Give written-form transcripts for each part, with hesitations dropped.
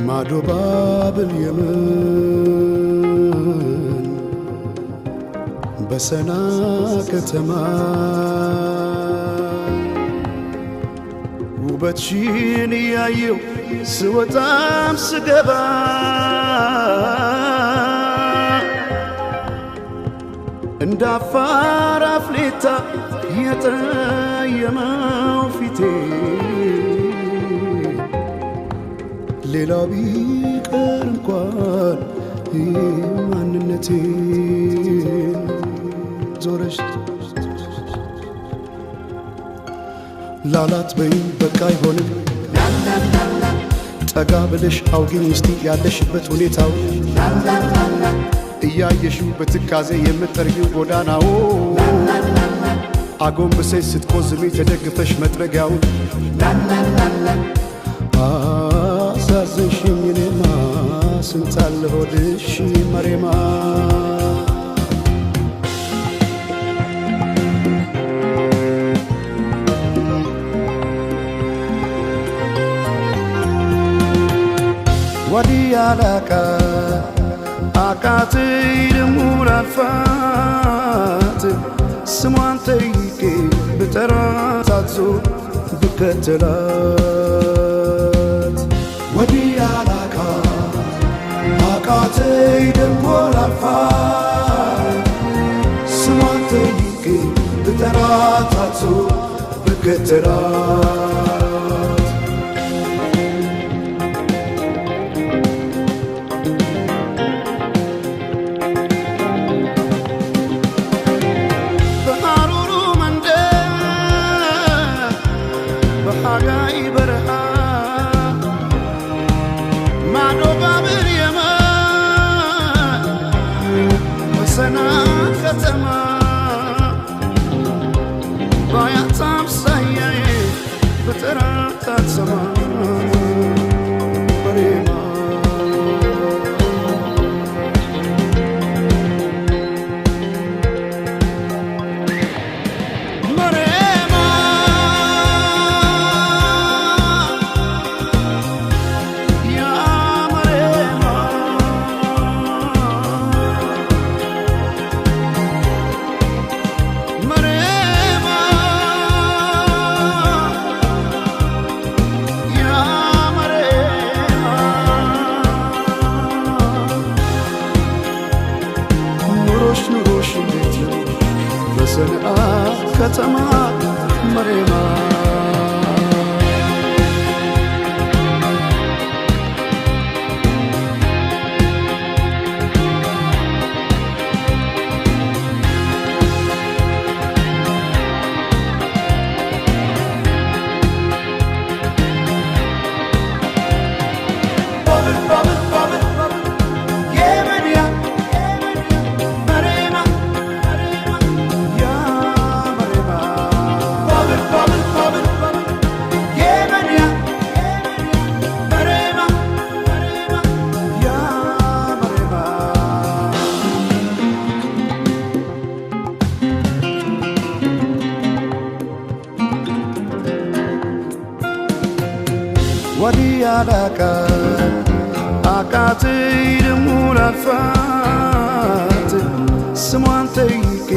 ማዶ ባብል የመን በሰና ከተማ ውበትሽን እያየሁ ስወጣም ስገባ እንደ አፋር አፍሌታ የጠየመው ፊቴ ሌላው ቢቀር እንኳን ማንነቴ ዞረሽ ላላት በይኝ በቃ አይሆንም ጠጋ ብለሽ አውጊኝ እስቲ ያለሽበት ሁኔታው እያየሽው በትካዜ የምትጠርጊው ጎዳናው አጎንብሰሽ ስትቆዝሚ ተደግፈሽ መጥረጊያውን አሳዘንሽኝ እኔማ ስንት አለ ሆድሽ መሬማ ወዲያ ላካ አቃተኝ ደሞ ላልፋት ስሟን ጠይቄ ብጠራት አትዞር ብከተላት ወዲያ ላካ አቃተኝ ደሞ ላልፋት ስሟን ጠይቄ ብጠራት አትዞር ብከተላት ሰና ከተማ ባያት አምሳያዬ ብጠራት አትሰማ መሬማ መሬማ ያ መሬማ መሬማ ያ መሬማ ኑሮሽ ኑሮሽ እንዴት ነው በሰንዓ ከተማ መሬማ ባብል ባብል ባብል የመንያ መሬማ ያ መሬማ ባብል ባብል ባብል የመንያ መሬማ ያ መሬማ ወዲያ ላካ አቃተኝ ደሞ ላልፋት ስሟን ጠይቄ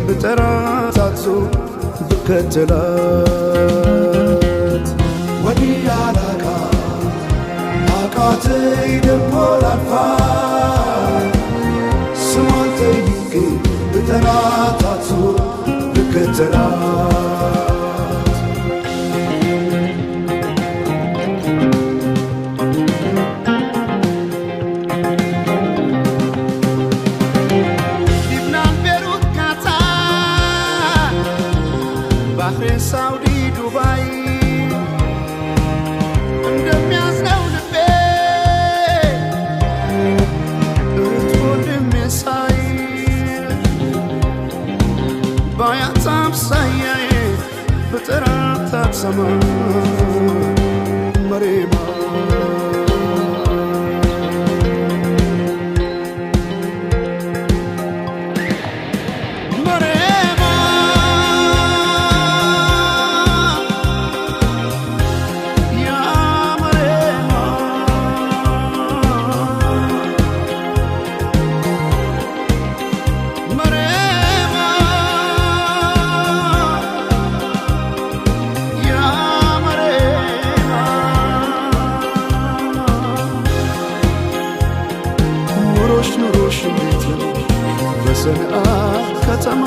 ብጠራት አትዞር ብከተላት ወዲያ ላካ አቃተኝ ደሞ ላልፋት ስሟን ጠይቄ ብጠራት አትዞር ብከተላት ሊብናን ቤሩት ካታር ባህሬን ሳውዲ ዱባይ እንደሚያዝነው ልቤ እህት ወንድሜን ሳይ ባያት አምሳያዬ ብጠራት አትሰማ መሬማ መሬማ ያ መሬማ ሰንዓ ከተማ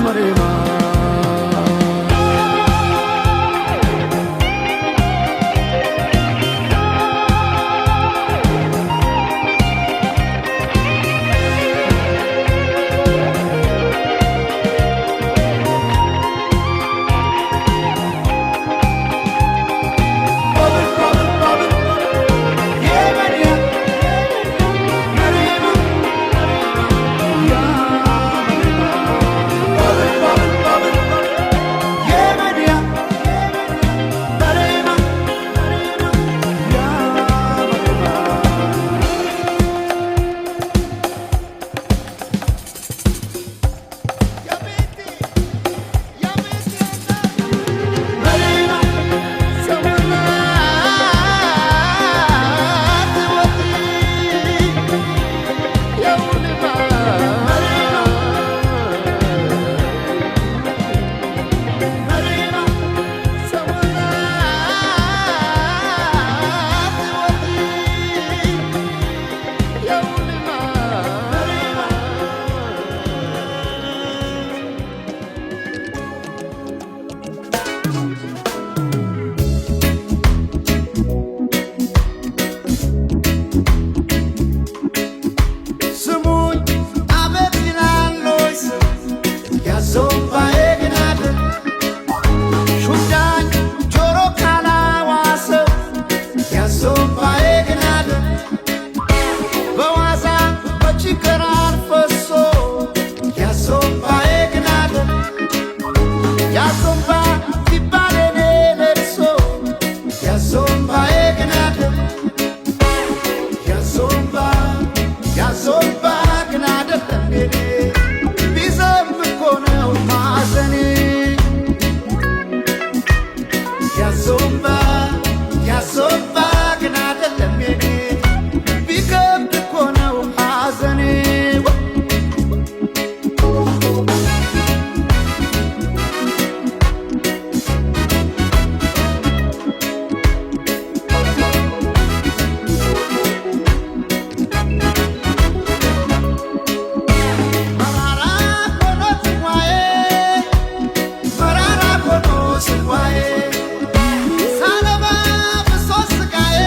መሬማ። ስሙኝ አቤት ይላል ወይ ሰው፣ ያዞምባዬ ግን አይደል ሹዳኝ ጆሮ ካላዋሰው፣ ያዞምባዬ ግን አይደል በዋዛ በችግር ፈሶ፣ ያዞምባዬ ግን አይደል ያዞምባ ሲባል የኔ ለቅሶ፣ ያዞምባዬ ግን አይደል ያዞምባ ያዞምባ ግን አይደለም የኔ፣ ቢዘንብ እኮ ነው ማዘኔ። ያዞምባ ያዞምባ ግን አይደለም የኔ፣ ቢከብድ እኮ ነው ሐዘኔ። መራራ ኮኖ ጽዋዬ፣ መራራ ኮኖ ጽዋዬ፣ ሳነባ ብሶ ስቃዬ፣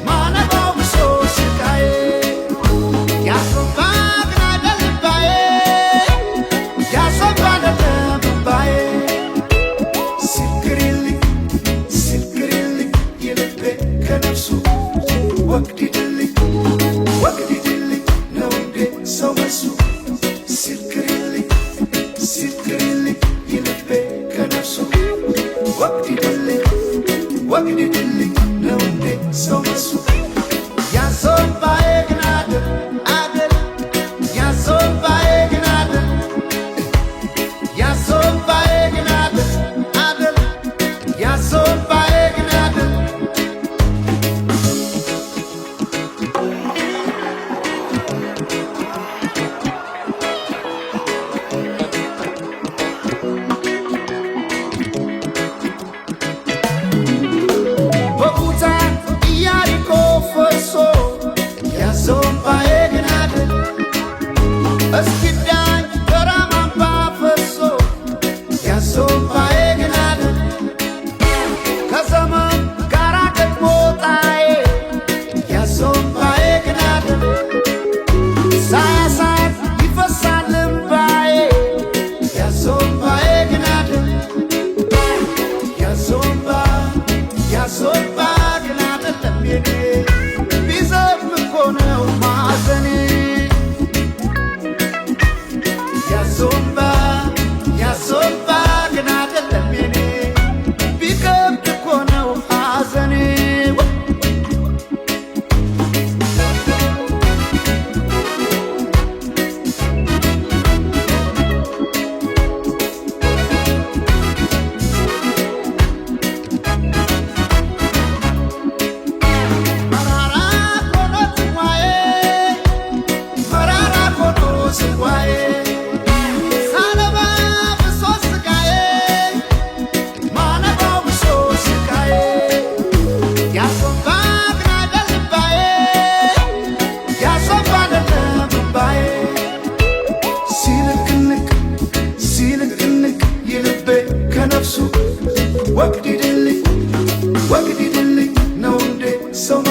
ማነባው ብሶ ስቃዬ፣ ያዞምባ ግን አይደል እምባዬ፣ ያዞምባ አይደለም እምባዬ። ስክሪልኝ ስክሪልኝ የልቤ ከነፍሱ፣ ወግዲድልኝ ወግዲድልኝ ነው እንዴ ሰው መልሱ? ስክሪልኝ ስክሪልኝ የልቤ ከነፍሱ፣ ወግዲድልኝ ወግዲድልኝ ነው እንዴ ሰው መልሱ? ያዞምባዬ ግን አይደል አይደል፣ ያዞምባዬ ግን አይደል፣ ያዞምባዬ ግን አይደል አይደል፣ ያዞምባዬ ግን አይደል።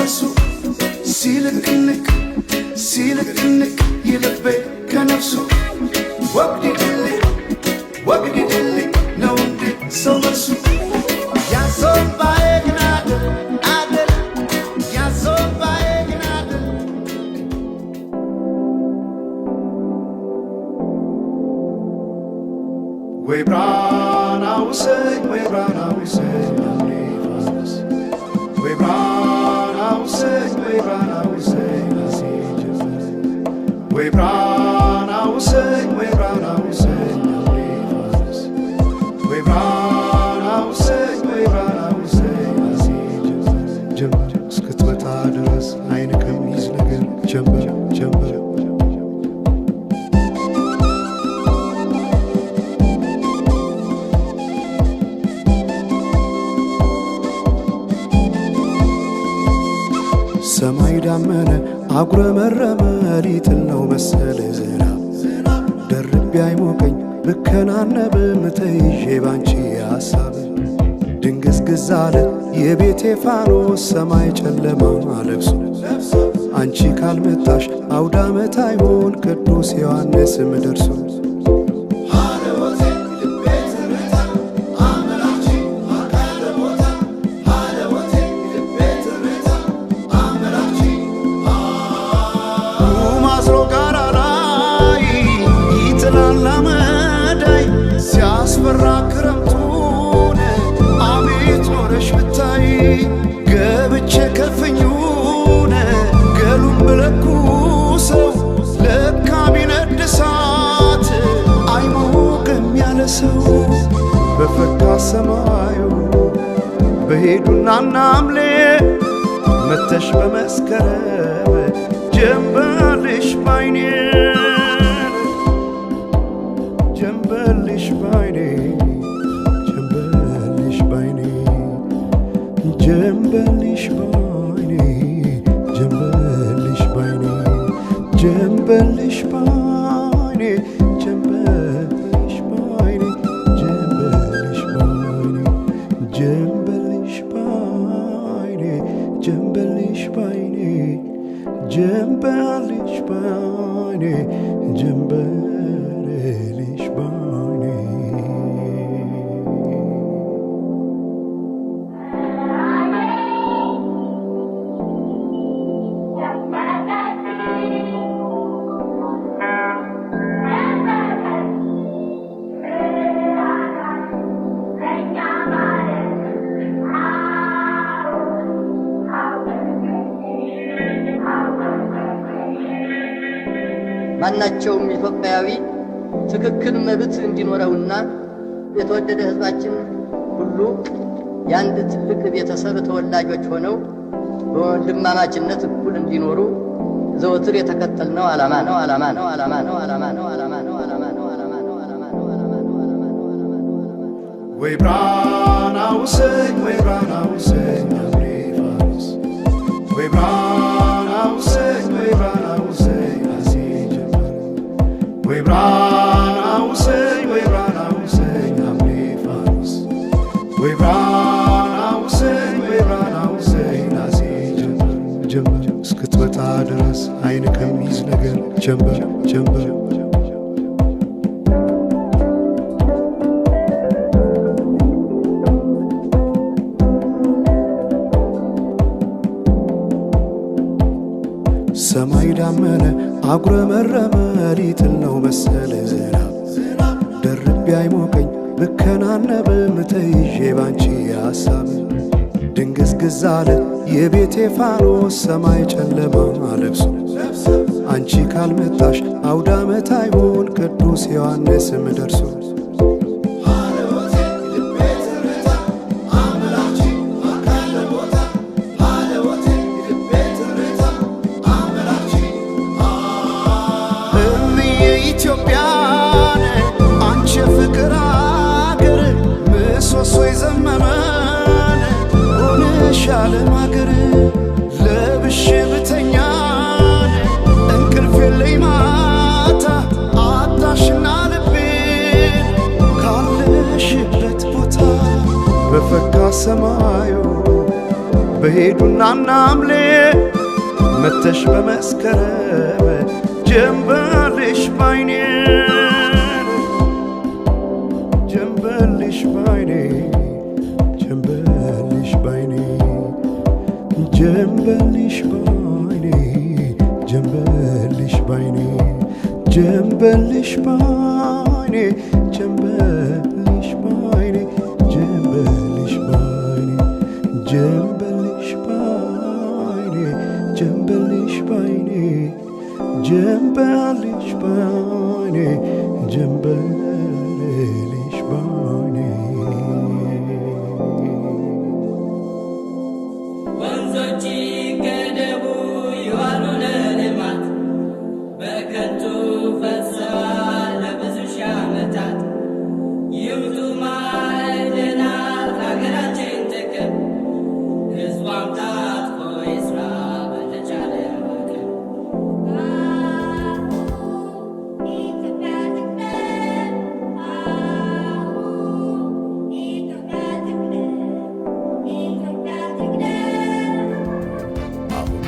በርሱ ሲልክንክ ሲልክንክ የልቤ ከነፍሱ ወግዲድልኝ ወግዲድልኝ ነው እንዴ ሰው በርሱ ያዞባዬ ግን አደል አደል ያዞባዬ ግን አደል። ወይ ብራና ውሰኝ ወይ ብራና ውሰኝ ሐምሌ ፋኖስ ወይ ብራና ውሰኝ ወይ ብራና ውሰኝ ነሐሴ ጀንበር ወይ ብራና ውሰኝ ወይ ብራና ውሰኝ ሐምሌ ፋኖስ ወይ ብራና ውሰኝ ወይ ብራና ውሰኝ ነሐሴ ጀንበር ጀንበር እስክትመጣ ድረስ አይን ከሚይዝ ነገር ጀንበር ጀንበር። ሰማይ ዳመነ አጉረመረመ ሊጥል ነው መሰል ዝናብ ደርቤ አይሞቀኝ ብከናነብም ተይዤ ባንቺ ሐሳብ ድንግዝግዝ አለ የቤቴ ፋኖስ ሰማይ ጨለማ ለብሶ አንቺ ካልመጣሽ አውዳመት አይሆን ቅዱስ ዮሐንስም ደርሶ። ማዝሮ ጋራ ላይ ይጥላል አመዳይ ሲያስፈራ ክረምቱን አቤት ኖረሽ ብታይ ገብቼ ከፍኙን ገሉን ብለኩሰው ለካ ቢነድ እሳት አይሞቅም ያለ ሰው። በፈካ ሰማዩ በሄዱና ናምሌ መተሽ በመስከረም ጀንበልሽ ባይኔ ጀንበልሽ ባይኔ ጀንበልሽ ባይኔ ጀንበልሽ ባይኔ ጀንበልሽ ባይኔ ጀንበልሽ ባይኔ ጀንበልሽ ባይኔ ጀንበልሽ ባይኔ ጀንበልሽ ባይኔ ጀንበልሽ ባይኔ ጀንበልሽ ባይኔ ጀንበልሽ ባይኔ። ማናቸውም ኢትዮጵያዊ ትክክል መብት እንዲኖረውና የተወደደ ሕዝባችን ሁሉ የአንድ ትልቅ ቤተሰብ ተወላጆች ሆነው በወንድማማችነት እኩል እንዲኖሩ ዘወትር የተከተልነው ዓላማ ነው። ዓላማ ነው። ዓላማ ነው። ዓላማ ነው። ዓላማ ነው። ዓላማ ነው። ዓላማ ነው። ዓላማ ነው። ዓላማ ነው። ዓላማ ነው። ዓላማ ነው። ዓላማ ነው። ወይ ብራና ውሰኝ ወይ ብራና ውሰኝ ሐምሌ ፋኖስ ወይ ብራና ውሰኝ ወይ ብራና ውሰኝ ነሐሴ ጀንበር ወይ ብራና ውሰኝ ወይ ብራና ውሰኝ ሐምሌ ፋኖስ ወይ ብራና ውሰኝ ወይ ብራና ውሰኝ ነሐሴ ጀንበር ጀንበር እስክትመጣ ድረስ አይን ከሚይዝ ነገር ጀንበር ጀንበር። ሰማይ ዳመነ አጉረመረመ ሊጥል ነው መሰል ዝናብ ደርቤ አይሞቀኝ ብከናነብም ተይዤ ባንቺ ሐሳብ ድንግዝግዝ አለ የቤቴ ፋኖስ ሰማይ ጨለማ ለብሶ አንቺ ካልመጣሽ አውዳመት አይሆን ቅዱስ ዮሐንስም ደርሶ። እምዬ ኢትዮጵያን አንቺ የፍቅር አገር ምሰሶ የዘመመን ሆነሽ ዓለም አገር ለብሼ ብተኛን እንቅልፍ የለኝ ማታ አጣሽና ልቤን ካለሽበት ቦታ በፈካ ሰማዩ። በሄዱና ናምሌ መተሽ በመስከረም ጀንበልሽ ባይኔ ጀንበልሽ ባይኔ ጀንበልሽ ባይኔ ጀንበልሽ ባይኔ ጀንበልሽ ባይኔ ጀንበልሽ ባይኔ ጀንበልሽ ባይኔ ጀንበልሽ ባይኔ ጀንበልሽ ባይኔ ጀንበልሽ ባይኔ ጀንበልሽ ባይኔ ጀንበልሽ ባይኔ ወንዞች ይገደቡ ይዋሉ ለልማት በከንቱ ፈሰዋል ለብዙ ሺህ ዓመታት። ይውጡ ማዕድናት ለሀገራችን ጥቅም ሕዝቧም ታጥቆ ይስራ በተቻለ አቅም። ኢትዮጵያ ትቅደም፣ ኢትዮጵያ ትቅደም፣ ኢትዮጵያ ትቅደም። አሁን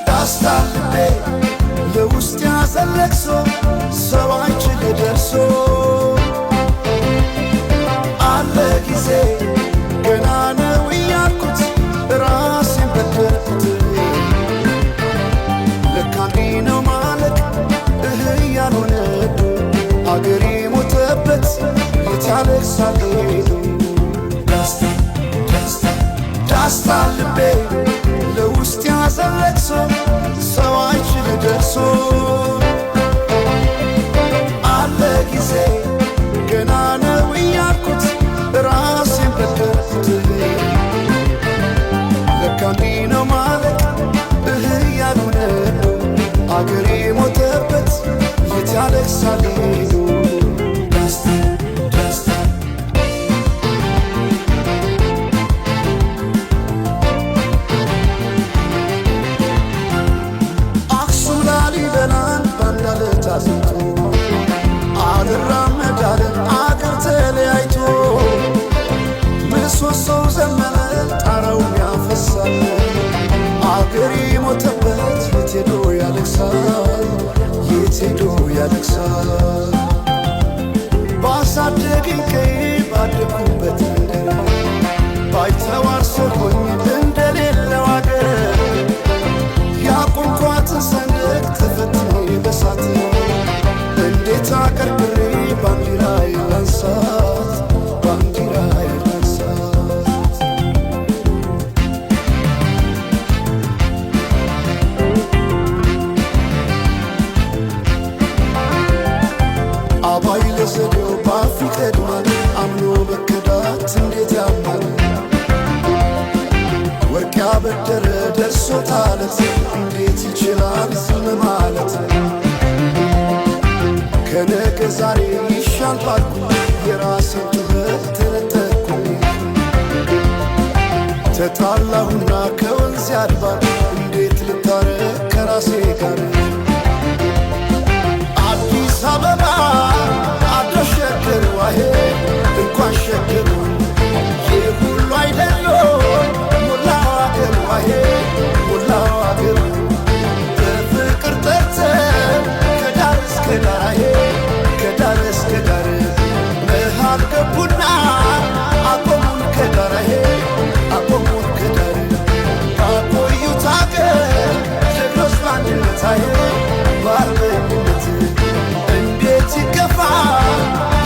ዳስታልቤ ለውስጥ ያዘለቅሶ ሰው አንችል ደርሶ አለ ጊዜ ገና ነው እያልኩት ራሴን በደልኩት። ለካ እንዲህ ነው ማለቅ እህ ያልሆነዱ አገሬ ሞተበት የታለቅሳል ሄዱ ዳስታ ዳስታ ዳስታ ልቤ ለውስጥ ያዘለቅሶ ሰው አይችል ደርሶ አለ ጊዜ ገና ነው እያልኩት ራሴን በደልኩት። ለካ እንዲህ ነው ማለቅ እህ ያልሆነዱ አገሬ ሞተበት የት ያለቅሳል ሄዱ ዳስታ ዳስታ አክሱም ላሊበላን ባንዳለት አጥንቶ አልራመዳለን አገር ተለያይቶ ምሰሶው ዘመነ ጣራውም ያፈሳል አገር የሞተበት የት ሄዶ ያለቅሳል የት ሄዶ ያለቅሳል ባሳደገኝ ቀዬ ባደግኩበት መንደር ባይተዋር ሰው ሆኜ እንደሌለው አገር ያቆምኳትን ሰንደቅ ተፈትኜ በሳት እንዴት አቀርቅሬ ባንዲራዬን ላንሳት ባንዲራዬን ላንሳት። አባይ ለዘዴው ባፍ ይቀድማል አምኖ መከዳት እንዴት ያማል ወርቅ ያበደረ ደርሶታለት እንዴት ይችላል ዝም ማለት ከነገ ዛሬ ይሻል ባልኩ የራሴን ጩኸት ተነጠቅኩኝ ተጣላሁና ከወንዝ ያድባር እንዴት ልታረቅ ከራሴ ጋር አዲስ አበባ አዶ ሸገር ዋሄ እንኳን ሸገሩ ይህ ሁሉ አይደሎ ሞላው አገር ዋሄ ሞላው አገር በፍቅር ጠርተን ከዳር እስከ ዳር አሄ ከዳር እስከ ዳር መሃል ገቡና አቆሙን ከዳር አሄ አቆሙን ከዳር ባቆዩት አገር ጀግኖች በአንድነት አሄ በአርበኝነት እንዴት ይገፋ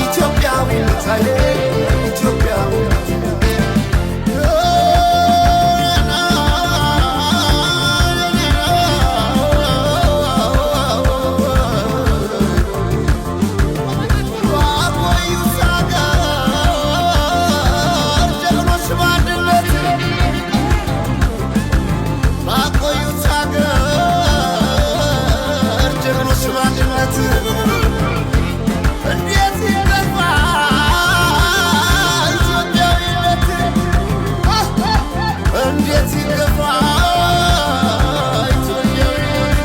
ኢትዮጵያዊነት አሄ ኢትዮጵያዊነት ባቆዩት አገር ጀግኖች በአንድነት ባቆዩት አገር ጀግኖች በአንድነት እንዴት ይገፋ ኢትዮጵያዊነት እንዴት ይገፋ ኢትዮጵያዊነት።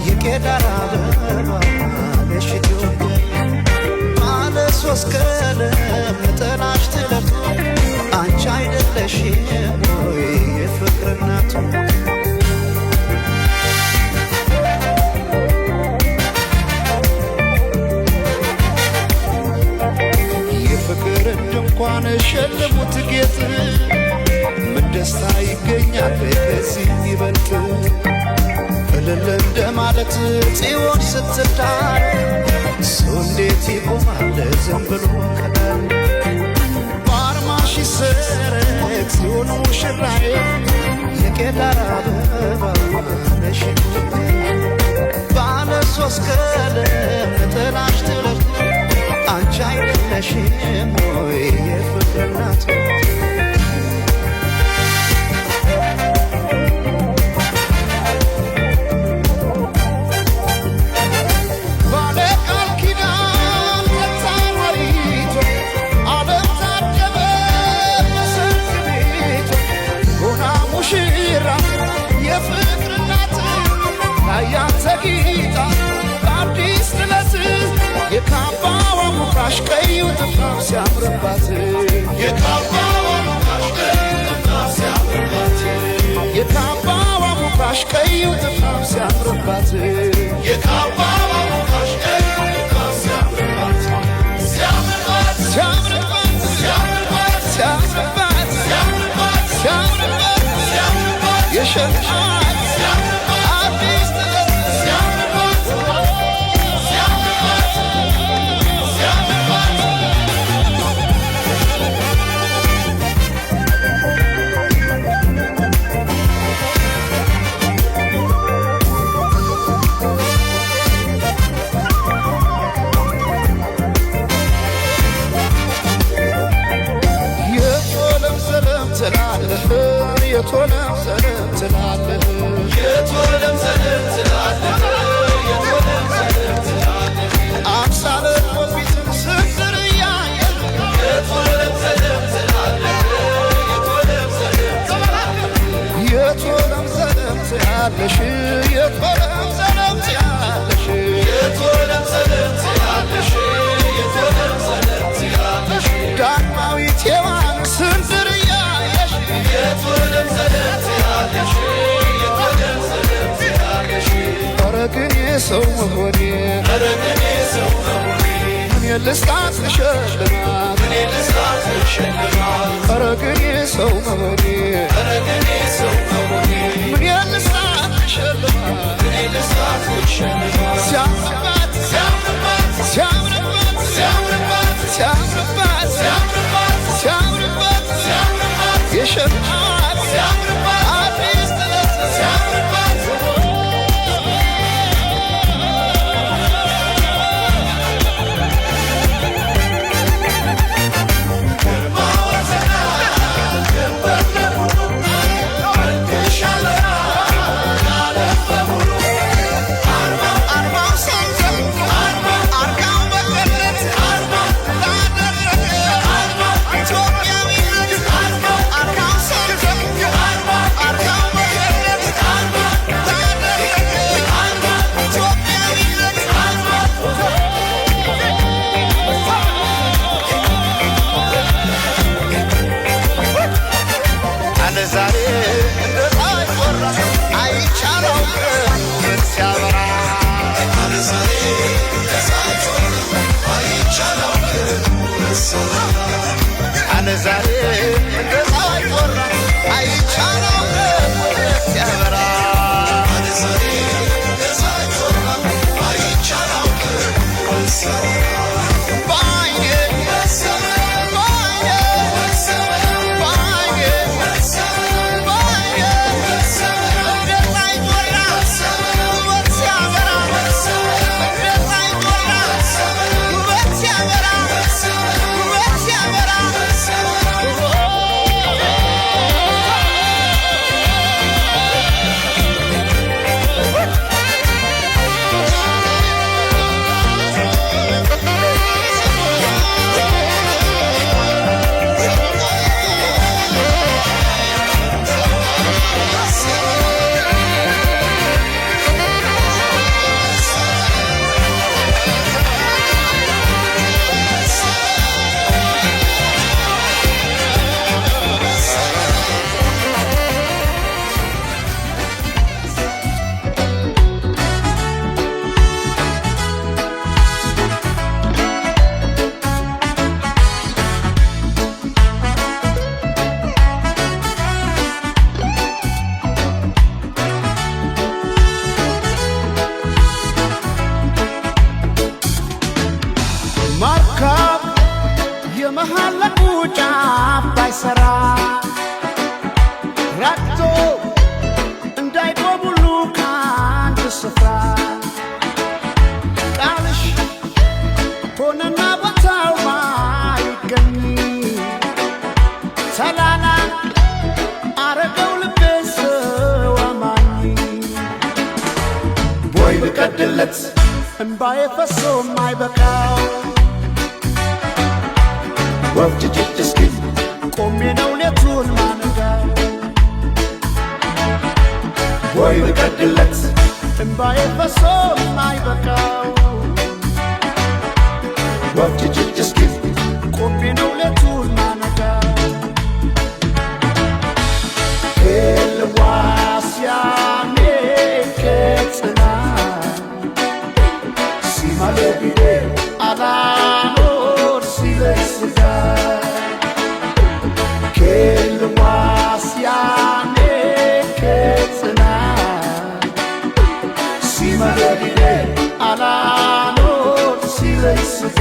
የቄዳር አበባ ነሽ ኢትዮጵያ ባለ ሶስት ቀለም ነጠላሽ ጥለቱ አንቺ አይደለሽም ወይ የፍቅር እናቱ? የፍቅር ድንኳን ሸልሙት ጌጥ፣ ምን ደስታ ይገኛል ከዚህ ይበልጥ? እልል እንደማለት ጽዮን ስትዳር ሰው እንዴት ይቆማል ዝም ብሎ ከዳር? በአርማሽ ይሰረቅ ጽዮን ሙሽራዬ፣ የቄዳር አበባ ነሽ ባለ ሶስት ቀለም ነጠላሽ ጥለቱ አንቺ አይደለሽም ወይ የፍቅር እናቱ? ባለ ቃል ኪዳን ተጻራሪቷ፣ ዓለም ታጀበ በሰርግ ቤቷ፣ ሆና ሙሽራ የፍቅር እናት ታያት ተጊጣ በአዲስ ጥለት። የካባዋ ሙካሽ ቀዩ ጥፍራም ሲያምርባት፣ የካባዋ ሙካሽ ቀዩ ጥፍራም ሲያምርባት፣ የካባዋ ሙካሽ ቀዩ ጥፍራም ሲያምርባት፣ የካባዋ ሙካሽ ቀዩ ጥፍራም ሲያምርባት፣ ሲያምርባት ሲያምርባት ሲያምርባት ሲያምርባት ሲያምርባት ሲያምርባት ሲያምርባት የሸማት ሲያምርባት አዲስ ጥለት ሲያምርባት ሲያምርባት ሲያምርባት። የቶለም ዘለም ትላለህ፣ የቶለም ዘለም ትላለህ፣ የቶለም ዘለም ትላለህ፣ የቶለም ዘለም ትላለህ፣ አምሳለ ወፊትን ስንዝር እያየህ የቶለም ዘለም ትላለህ፣ የቶለም ዘለም ትላለህ፣ የቶለም ዘለም ትያለሽ፣ የቶለም ዘለም ትያለሽ፣ የቶለም ዘለም ትያለሽ፣ የቶለም ዘለም ትያለሽ፣ ዳግማዊት ሔዋን ስንዝር እያየሽ የቶለም ዘለም ትያለሽ፣ የቶለም ዘለም ትያለሽ። ኧረ ግን የሰው መሆኔ፣ ኧረ ግን የሰው መሆኔ፣ ምን ልስጣት ልሸልማት፣ ምን ልስጣት ልሸልማት፣ ኧረ ግን የሰው መሆኔ፣ ኧረ ግን የሰው መሆኔ፣ ምን ልስጣት ልሸልማት፣ ምን ልስጣት ልሸልማት፣ ሲያምርባት ሲያምርባት ሲያምርባት ሲያምርባት ሲያምርባት ሲያምርባት ሲያምርባት ሲያምርባት የሸማት ሲያምርባት አዲስ ጥለት ሲያምርባት። አርማው ሰንደቅ አርጋው በገነት ላደረገ ኢትዮጵያዊነት፣ አርማው ሰንደቅ አርጋው በገነት ላደረገ ኢትዮጵያዊነት። አለ ዛሬ እንደ ፀሐይ ቆራ አይቻለው። ባይሰራ ራቅቶ እንዳይቆም ሁሉ ከአንድ ስፍራ ቃልሽ ሆነና ቦታው ባይገኝ ተላላ አረገው ልቤ ሰው አማኝ። ቦይ ብቀድለት እምባዬ ፈሶ ማይበቃው ወፍ ጭጭ እስኪል ቆሜ ነው ሌቱን ማነጋው። ቦይ ብቀድለት እምባዬ ፈሶ ማይበቃው ወፍ ጭጭ እስኪል ቆሜ ነው ሌቱን ማነጋው። ክልዋስያኔ ከጽና ሲማለቢዴ አላኖር ሲለስጋ ክልዋስያኔ ከጽና ሲማለቢዴ አላኖር ሲለስጋ።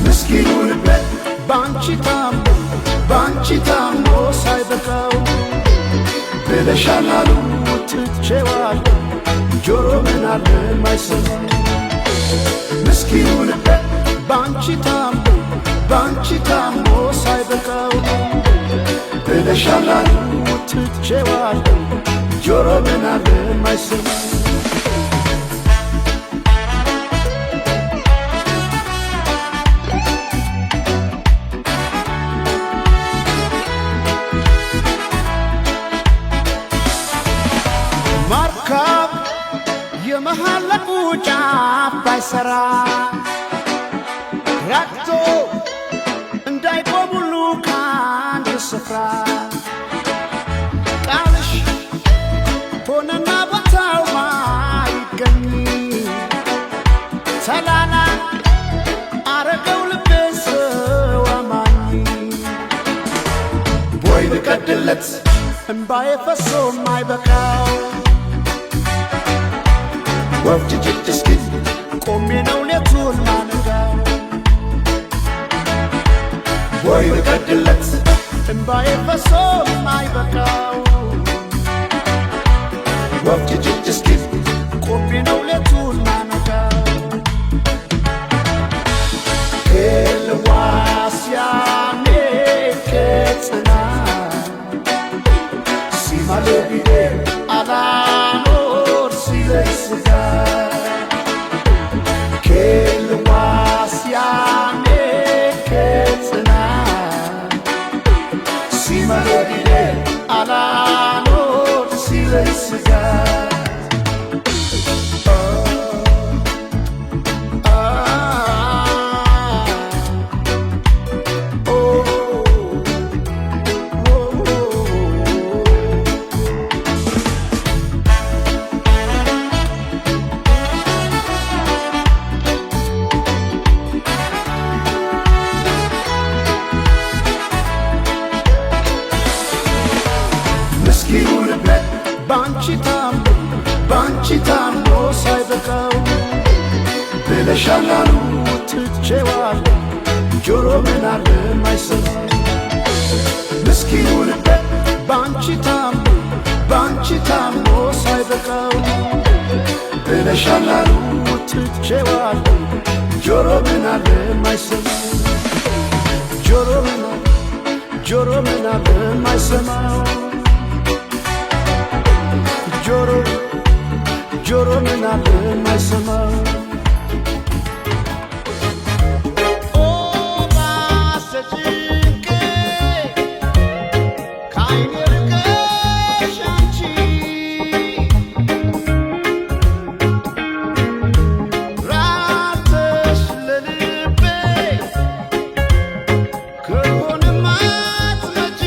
ምስኪኑ ልቤ ባንቺ ታሞ ባንቺ ታሞ ሳይበቃው ብለሻል አሉ ትቼዋለሁ ጆሮ ምን አለ ማይሰማ። ምስኪኑ ልቤ ባንቺ ታሞ ባንቺ ታሞ ሳይበቃው ብለሻል አሉ ትቼዋለሁ ጆሮ ምን አለ ማይሰማ። መርከብ የመሐለቁ ጫፍ ባይሰራ ረግቶ እንዳይቆም ሁሉ ከአንድ ስፍራ ቃልሽ ሆነና ቦታው ማይገኝ ተላላ አረገው ልቤ ሰው አማኝ። ቦይ ብቀድለት እምባዬ ፈሶ ማይበቃው ወፍ ጭጭ እስኪል ቆሜ ነው ሌቱን ማነጋው። ቦይ ብቀድለት እምባዬ ፈሶ ማይበቃው ወፍ ጭጭ እስኪል ቆሜ ነው ሌቱን ማነጋው። ክልዋስያኔ ከጽና ሲማለቢዴ አላኖር ሲለስጋ ክልዋስያኔ ከጽና ሲማለቢዴ አላኖር ሲለስጋ። ምስኪኑ ልቤ ባንቺ ታሞ ባንቺ ታሞ ሳይበቃው ብለሻል አሉ ትቼዋለሁ ጆሮ ምን አለ ማይሰማ። ምስኪኑ ልቤ ባንቺ ታሞ ባንቺ ታሞ ሳይበቃው ብለሻል አሉ ትቼዋለሁ ጆሮ ምን አለ ማይሰማ። ጆሮ ምን አለ ጆሮ ምን አለ ማይሰማው ጆሮ ጆሮ ምን አለ ማይሰማው። ኦ ባሰ ጭንቄ ከዓይኔ ርቀሽ አንቺ ራተሽ ለልቤ ከሆነማ አትመጪ።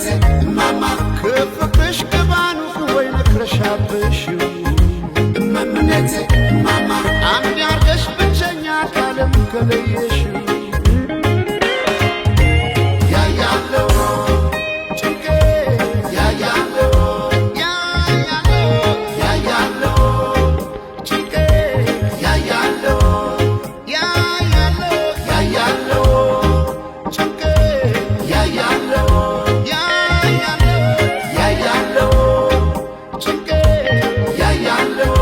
እመምኔቴ እማማ ከፍቅርሽ ቅባኑ ወይ ነክረሻብሽው እመምኔቴ እማማ አንድ ያርገሽ ብቸኛ ካለም ከለየሽው ያያለው ጭንቄ ያያለው ያያለው ያያለው ጭንቄ ያያለው ያያለው ያያለው ጭንቄ ያያለው ያያለው ያያለው ጭንቄ ያያለው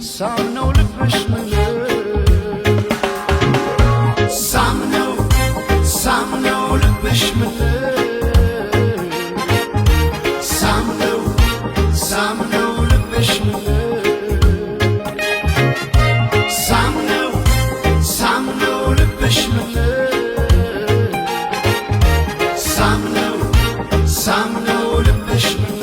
ሳምነው ልብሽ ምን ሳምነው ሳምነው ልብሽ ምን ሳምነው ሳምነው ልብሽ ምን ሳምነው ሳምነው ልብሽ ምን ሳምነው ሳምነው ልብሽ ምን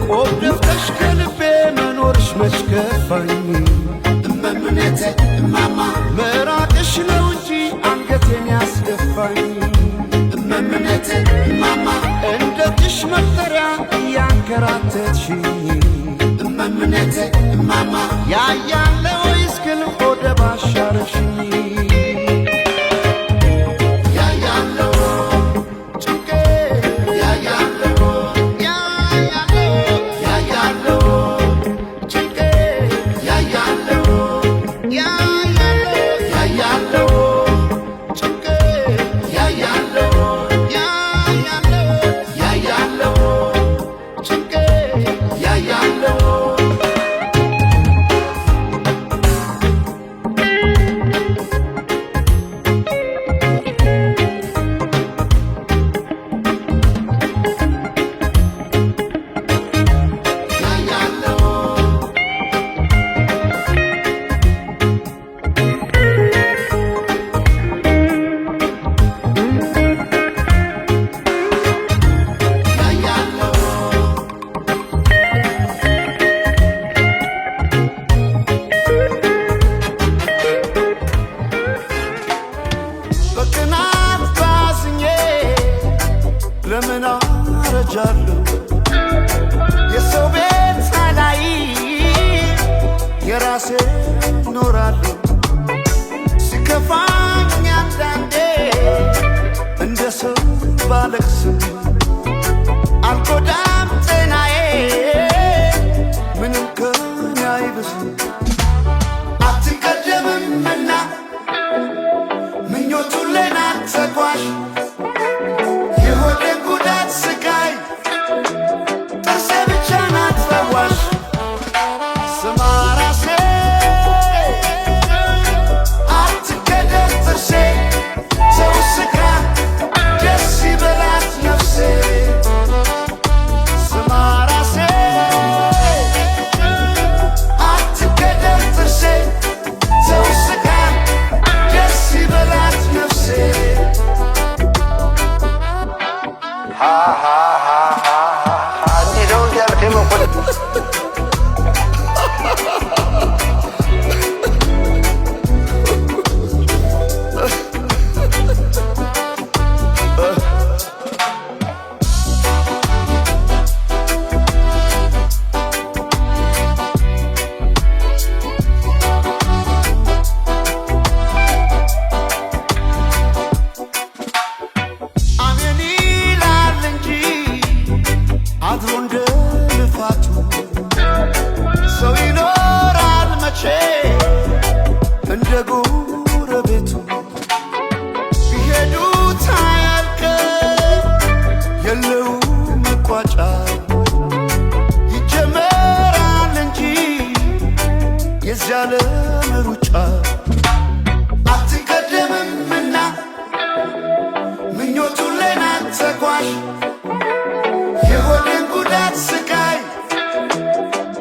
ቆብ ደፍተሽ ከልቤ መኖርሽ መች ከፋኝ እመምኔቴ እማማ መራቅሽ ነው እንጂ አንገቴን ያስደፋኝ እመምኔቴ እማማ እንደ ጥሽ መጠሪያ እያንከራተትሽኝ እመምኔቴ እማማ ያያለ ወይስ ግን ሆደ ባሻረሽኝ ያያለው ጭንቄ ያያለው ያያለው ያያለው ጭንቄ ያያለው ያያለው ያያለው ጭንቄ ያያለው ያያለው ያያለው ጭንቄ ያያለው ያያለው ያያለው በቅናት ባዝኜ ለምን አረጃለሁ የሰው ቤት ሳላይ የራሴ ኖራለሁ ሲከፋኝ አንዳንዴ እንደ ሰው ባለቅስም አልጎዳም ጤናዬ ምንም ከኔ አይብስም አትቀደምምና ምኞቱን ለናት ተጓዥ የሆዴን ጉዳት ስቃይ ጥርሴ ብቻ ናት ፈዋሽ ስማ ራሴ አትገደል ጥርሴ ሰው ስካ ደስ ይበላት ነፍሴ። ተኳሽ የሆድን ጉዳት ስቃይ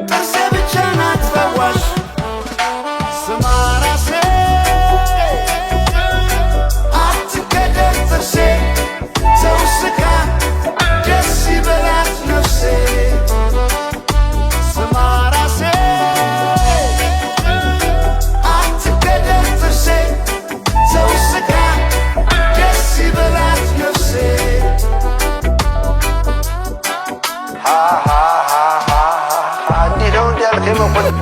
ጥርሴ ብቻ ናት ፈዋሽ። ስማ ራሴ፣ አትገደል ጥርሴ፣ ተውስካ ደስ ይበላት ነፍሴ። ስማ ራሴ፣ አትገደል ጥርሴ፣ ተውስካ ደስ ይበላት ነፍሴ። እንዲህ ነው እንዲህ ያልከኝ መኮንን?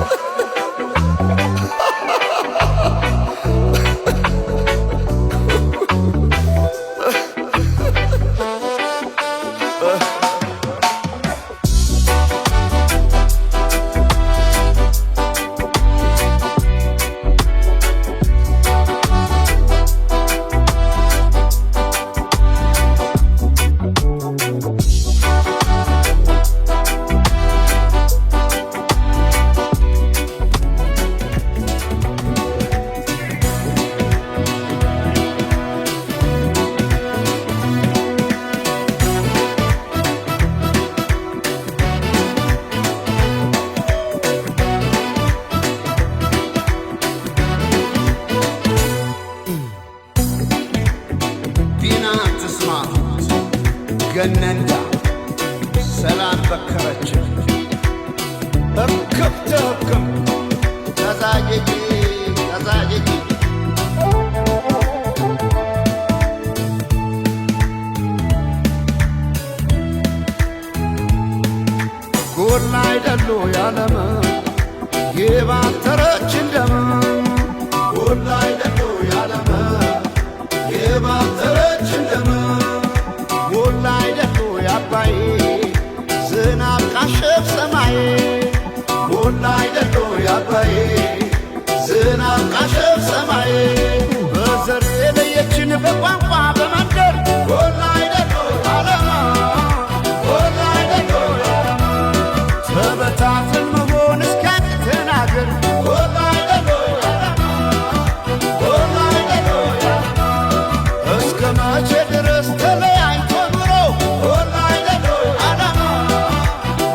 ዲና ትስማት ገነንዳ ሰላም በከረች እክብተ ህክም ተዛየጂ ተዛየጂ። ጎላ አይደሉ ያለም የባተረች እንደም፣ ጎላ አይደሉ ያለም የባተረች እንደም፣ ጎላ አይደሉ ያባይ ዝናብ ቃሸፍ ሰማይ፣ ጎላ አይደሉ ያባይ ዝናብ ቃሸፍ ሰማይ፣ በዘር የለየችን በቋንቋ በመንደር፣ ጎላ አይደሉ ዓለም፣ ጎላ አይደሉ ዓለም፣ ተበታትን መሆን እስኪያቅተን አገር፣ ጎላ አይደሉ ዓለም፣ ጎላ አይደሉ ዓለም፣ እስከ መቼ ድረስ ተለያይቶ ኑሮ? ጎላ አይደሉ ዓለም፣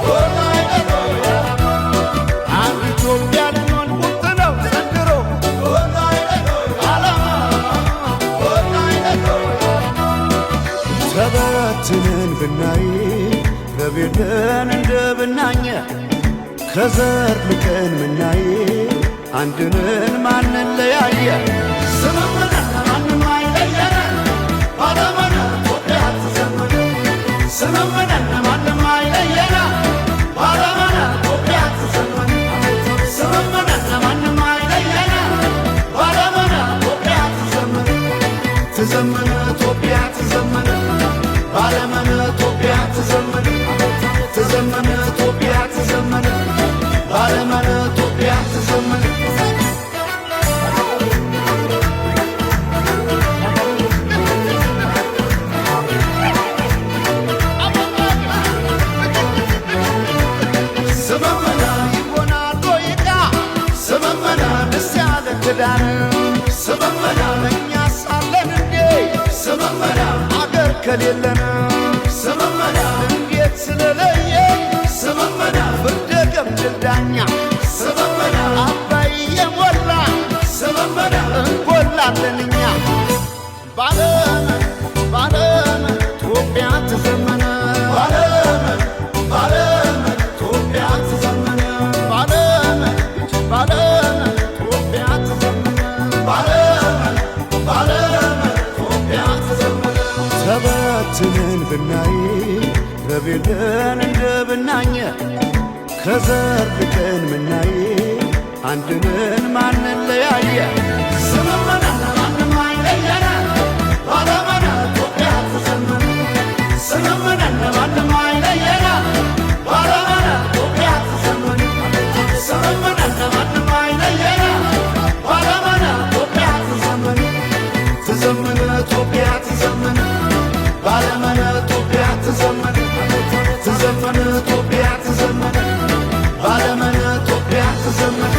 ጎላ አይደሉ ዓለም፣ አንድ ኢትዮጵያ ልንሆን ቁርጥ ነው ዘንድሮ፣ ጎላ አይደሉ ዓለም፣ ጎላ አይደሉ ዓለም። ተበትነን ብናይ ረቤለን እንደ ብናኘ፣ ከዘር ልቀን ምናይ አንድንን ማንለያየ። ስምምነት ማንም አይለየን፣ ባለመነ ኢትዮጵያ ትዘምን። ስምምነት ማንም አይለየን፣ ባለመነ ኢትዮጵያ ትዘምን። ስምምነት ማንም አይለየን፣ ባለመነ ኢትዮጵያ ትዘምን። ትዘምን ኢትዮጵያ ትዘምን፣ ባለመነ ኢትዮጵያ ትዘምን። ትዘምን ኢትዮጵያ ትዘምን፣ ባለመነ ኢትዮጵያ ትዘምን። ስምምነ ይሆናል ወይቃ፣ ስምምነ ደስ ያለ ክዳን፣ ስምምነ እኛ ሳለን እንዴ፣ ስምምነ አገር ከሌለን፣ ስምምነ እንዴት ስለለየ፣ ስምምነ ፍርደ ገምድል ዳኛ፣ ስምምነ አባይ የሞላ፣ ስምምነ እንጎላለን እኛ። ባለም ባለም ኢትዮጵያ ትዘመነ፣ ባለም ባለም ኢትዮጵያ ትዘመነ፣ ባለም ባለም ኢትዮጵያ ትዘመነ፣ ባለም ባለም ኢትዮጵያ ትዘመነ። ተበትነን ብናይ ረቤለን እንደ ብናኘ፣ ከዘር ልቀን ምናይ አንድንን ማንለያየ። ስምምነ ማንም አይለየን፣ ባለመነ ኢትዮጵያ ትዘመነ። ስምምነ ማንም አይለየን፣ ባለመነ ኢትዮጵያ ትዘመነ። ስምምነ ማንም አይለየን፣ ባለመነ ኢትዮጵያ ትዘመነ። ትዘመነ ኢትዮጵያ ትዘመነ፣ ባለመነ ኢትዮጵያ ትዘመነ። ትዘመነ ኢትዮጵያ ትዘመነ፣ ባለመነ ኢትዮጵያ ትዘመነ።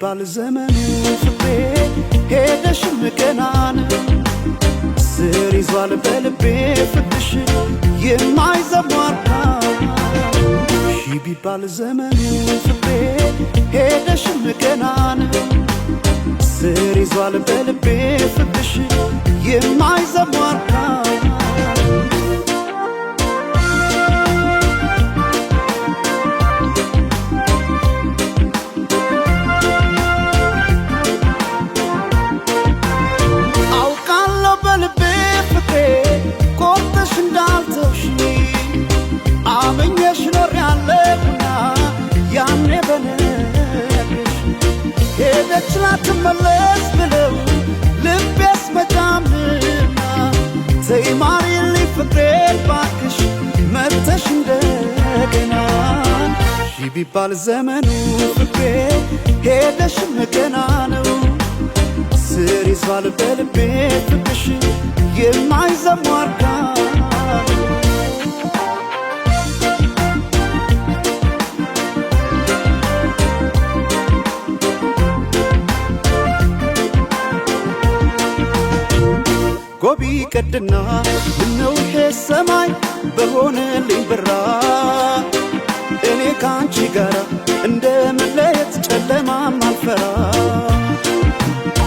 ቢባል ዘመኑ ፍቅሬ ሄደሽም ገናን ስር ይዟል በልቤ ፍቅርሽ የማይዘሟርካ። ሺ ቢባል ዘመኑ ፍቅሬ ሄደሽም ገናን ስር ይዟል በልቤ ፍቅርሽ የማይዘሟርካ። አውቃለሁ በልቤ ፍቅሬ ቆርጠሽ እንዳልተውሽኝ፣ አምኜሽ ኖሬያለሁና ያኔ በነግርሽ። ሄደች ላትመለስ ብለው ልቤስ መጫምና፣ ተይ ማሪልኝ ፍቅሬ ባክሽ መተሽ እንደገና። ሺ ቢባል ዘመኑ ፍቅሬ ሄደሽም ገና ነው፣ ስር ይዟል በልቤ ፍቅርሽ የማይዘሟርካ። ጎቢ ቀድና ምነው ይሄ ሰማይ በሆነልኝ ብራ፣ እኔ ከአንቺ ጋራ እንደ መለየት ጨለማም አልፈራ።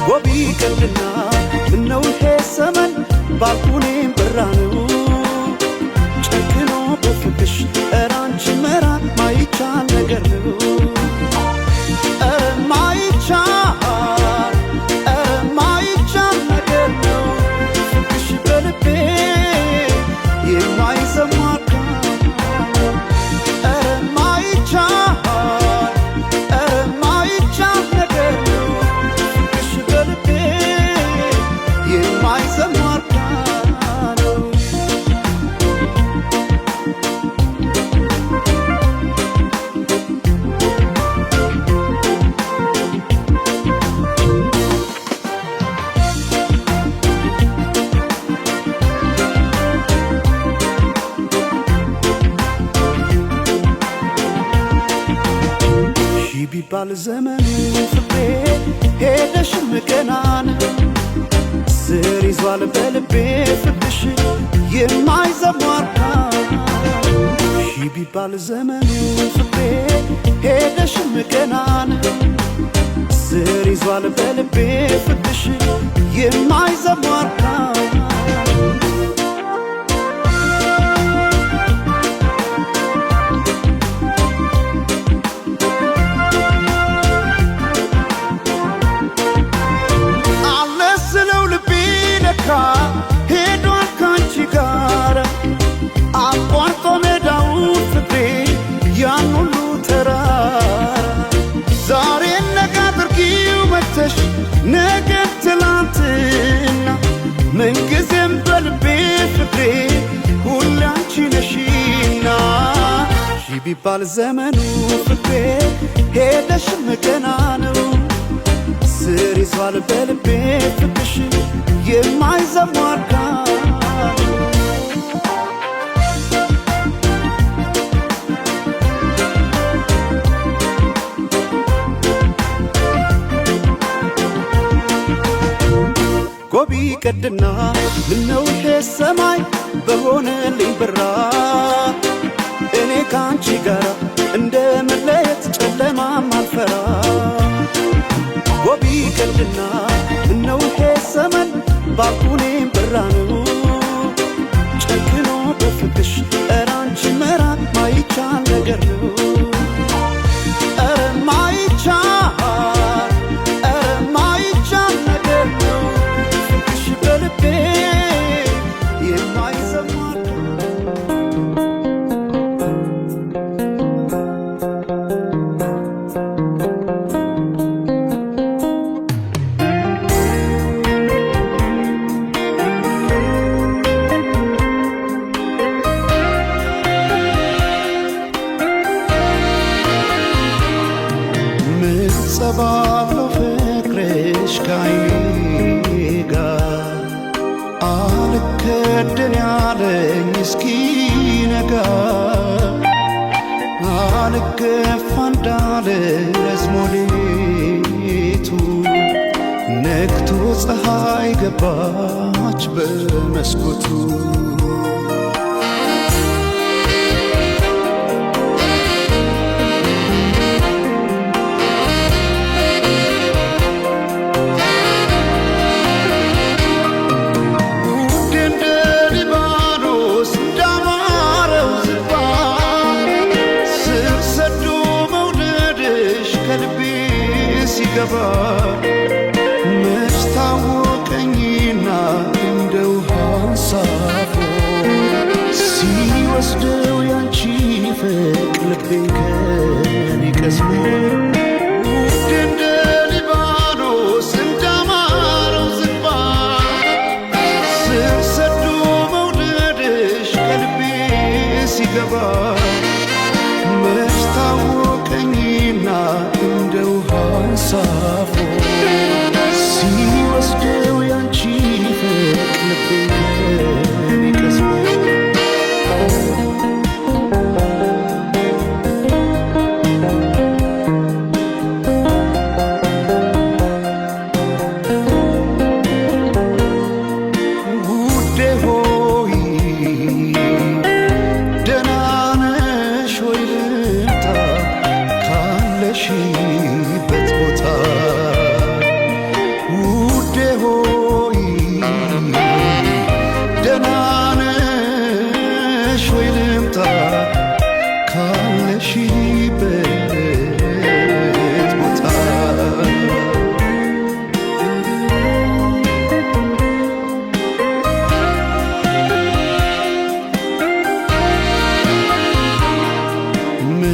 ጎቢ ቀድና ምነው ይሄ ሰመን ባልኩኔም ብራ ነው፣ ጨክኖ በፍቅሽ ኧረ አንቺ መራቅ ማይቻል ነገር ነው። ኧረ ማይቻል፣ ኧረ ማይቻል ነገር ነው፣ ፍቅርሽ በልቤ የማይዘሟርካ። ኧረ ማይቻል፣ ኧረ ማይቻል ነገር ነው፣ ፍቅርሽ በልቤ የማይዘሟርካ ነው። ሺ ቢባል ዘመኑ ፍቅሬ ሄደሽም ገናን ስር ይዟል በልቤ ፍቅርሽ የማይዘሟርካ። ሺ ቢባል ዘመኑ ፍቅሬ ሄደሽም ገናን ስር ይዟል በልቤ ፍቅርሽ የማይዘሟርካ። አለስለው ልቤ ለካ ሄዷል ካንቺ ጋር አቋርጦ ሜዳውን ፍቅሬ ያን ሁሉ ተራራ። ዛሬ ነገ አድርጊው መተሽ ነገ ትላንትና፣ ምንጊዜም በልቤ ፍቅሬ ሁሌ አንቺ ነሽና። ሺ ቢባል ዘመኑ ፍቅሬ ሄደሽም ገና ነው፣ ስር ይዟል በልቤ ፍቅርሽ የማይዘሟርካ። ጎቢ ቀድና ምነው ይሄ ሰማይ በሆነልኝ ብራ፣ እኔ ከአንቺ ጋር እንደ መለየት ጨለማም አልፈራ። ጎቢ ቀድና ምነው ይሄ ዘመን ባልኩኔም ብራ ነው፣ ጨክኖ በፍቅሽ ኧረ አንቺ መራቅ ማይቻል ነገር ነው። ኧረ ማይቻል፣ ኧረ ማይቻል ነገር ነው፣ ፍቅርሽ በልቤ የማይሰማ። ምጸባለው ፍቅርሽ ካይኔ ጋር አልከደን ያለኝ እስኪነጋ፣ አልገፋ እንዳለ ረዝሞ ሌቱ። ነግቶ ፀሐይ ገባች በመስኮቱ። ውዴ እንደ ሊባኖስ እንዳማረው ዝግባ፣ ስር ሰዶ መውደድሽ ከልቤ ሲገባ፣ መች ታወቀኝና እንደ ውሃ አንሳፎ ሲወስደው ያንቺ ፍቅር ልቤን ከኔ ቀስፎ። ውዴ እንደ ሊባኖስ እንዳማረው ዝግባ፣ ስር ሰዶ መውደድሽ ከልቤ ሲገባ፣ መች ታወቀኝና እንደ ውሃ አንሳፎ ሲወስደው ያንቺ ፍቅር ልቤን ከኔ ቀስፎ። ውዴ ሆይ ደህና ነሽ ወይ? ልምጣ ካለሽበት ቦታ። ውዴ ሆይ ደህና ነሽ ወይ? ልምጣ ካለሽበት ቦታ።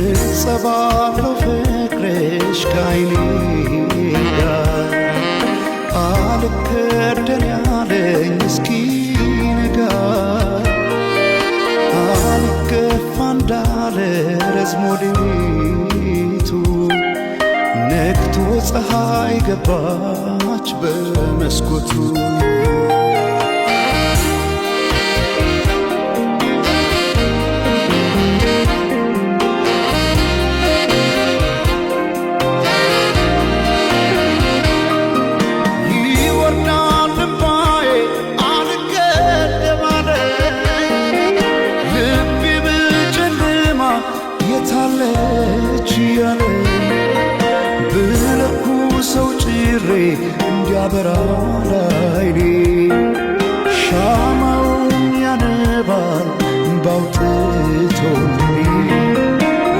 ምንጸባረው ፍቅርሽ ከዓይኔ ጋር አልከደን ያለኝ እስኪነጋ፣ አልገፋ እንዳለ ረዝሞ ሌሊቱ ነግቶ ፀሐይ ገባች በመስኮቱ። ይወርዳል እምባዬ አልገደብ አለኝ፣ ልቤ በጨለማ የታለች እያለ፣ ብለኩሰው ጭሬ እንዲያበራ ላይኔ ሻማውን ያነባል እምባውጥቶልኝ።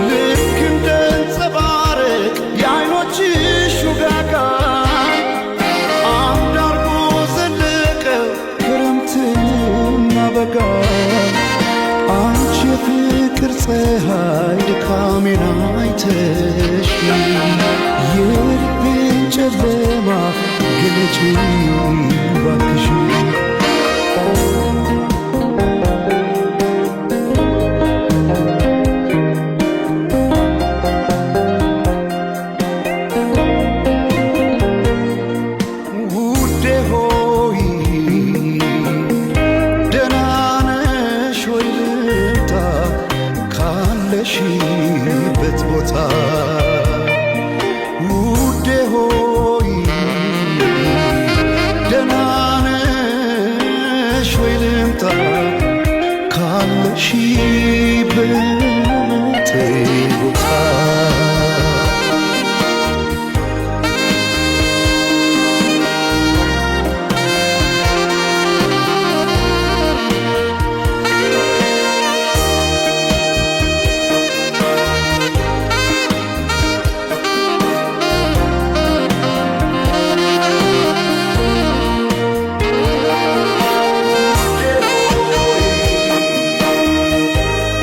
ልክ እንደ አንጸባረቅ የዓይኖችሽ ውጋጋ አንድ አርጎ ዘለቀ ክረምትና በጋ። አንቺ የፍቅር ፀሐይ ድካሜን አይተሽ የልቤን ጨለማ ግለጪ ባክሽ። ውዴ ሆይ ደህና ነሽ ወይ? ልምጣ ካለሽበት ቦታ። ውዴ ሆይ ደህና ነሽ ወይ? ልምጣ ካለሽበት ቦታ።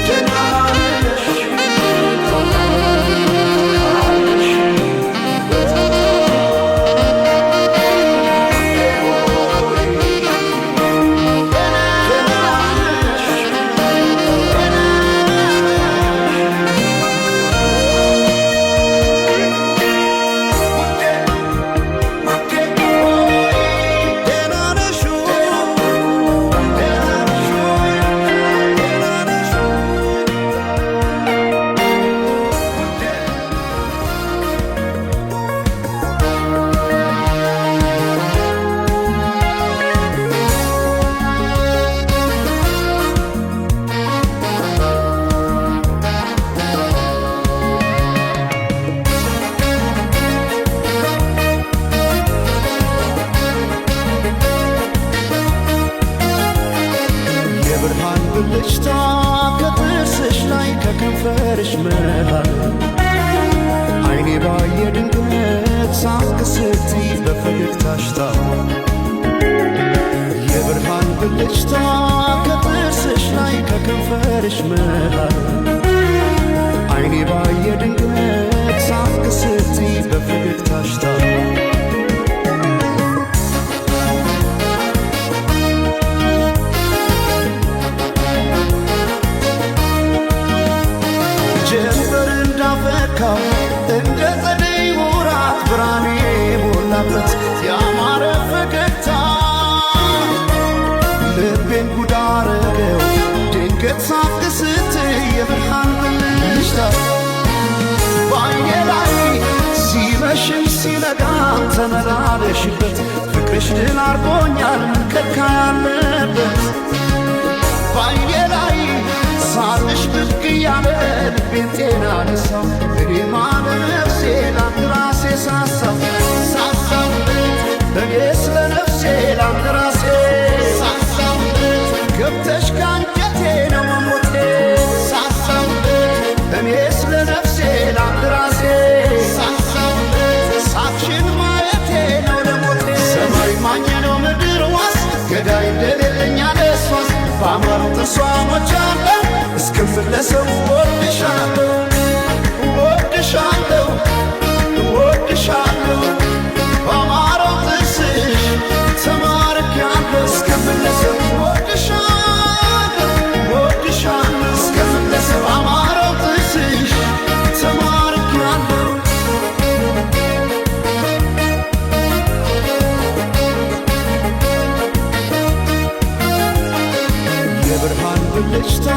ደህና ነሽ? ከከንፈርሽ መሃል አይኔ ባየ ድንገት ሳቅ ስትይ በፈገግታሽ ታሟል። የብርሃን ብልጭታ ከጥርስሽ ላይ ከከንፈርሽ መሃል አይኔ ባየ ድንገት ሳቅ ስትይ በፈገግታሽ ታሟል። ጀንበር እንዳፈካው እንደ ጸደይ ወራት ብርሃኔ ሞላበት ያማረ ፈገግታ ልቤን ጉድ አረገው ድንገት ሳቅ ስትይ የብርሃን ብልጭታ። በዓይኔ ላይ ሲመሽም ሲነጋም ተመላለሽበት ፍቅርሽ ድል አርጎኛል ከካ ያለበት። በዓይኔ ላይ ሳቅሽ ብቅ እያለ ልቤን ጤና ነሳው። እኔማ ለነፍሴ ላንድ ራሴ ሳሳው ሳሳው፣ እኔስ ለነፍሴ ላንድ ራሴ ሳሳው፣ ገብተሽ ከአንጀቴ ነው መሞቴ ሳሳው፣ እኔስ ለነፍሴ ላንድ ራሴ ሳሳው፣ ሳቅሽን ማየቴ ነው ለሞቴ። ሰማይ ማኝ ነው ምድር ዋስ ገዳይ እንደሌለኝ አለሷስ በአማረው ጥርሷ ሞቻለሁ እስክመለሰው። እወድሻለሁ፣ እወድሻለሁ፣ እወድሻለሁ፣ በአማረው ጥርስሽ ተማርኬያለሁ እስክመለሰው። እወድሻለሁ፣ እወድሻለሁ እስክመለሰው፣ በአማረው ጥርስሽ ተማርኬያለሁ። የብርሃን ብልጭታ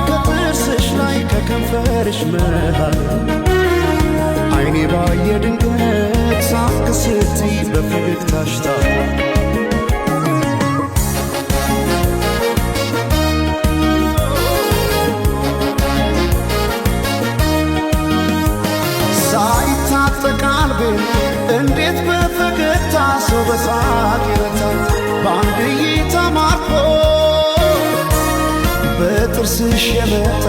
ከጥርስሽ ላይ ከከንፈርሽ መሃል አይኔ ባየ ድንገት ሳቅ ስትይ በፈገግታሽ ታሟል። ሳይታጠቅ አልቤን እንዴት በፈገግታ ሰው በሳቅ ይረታል? በአንድ እይታ ማርኮ በጥርስሽ የመጣ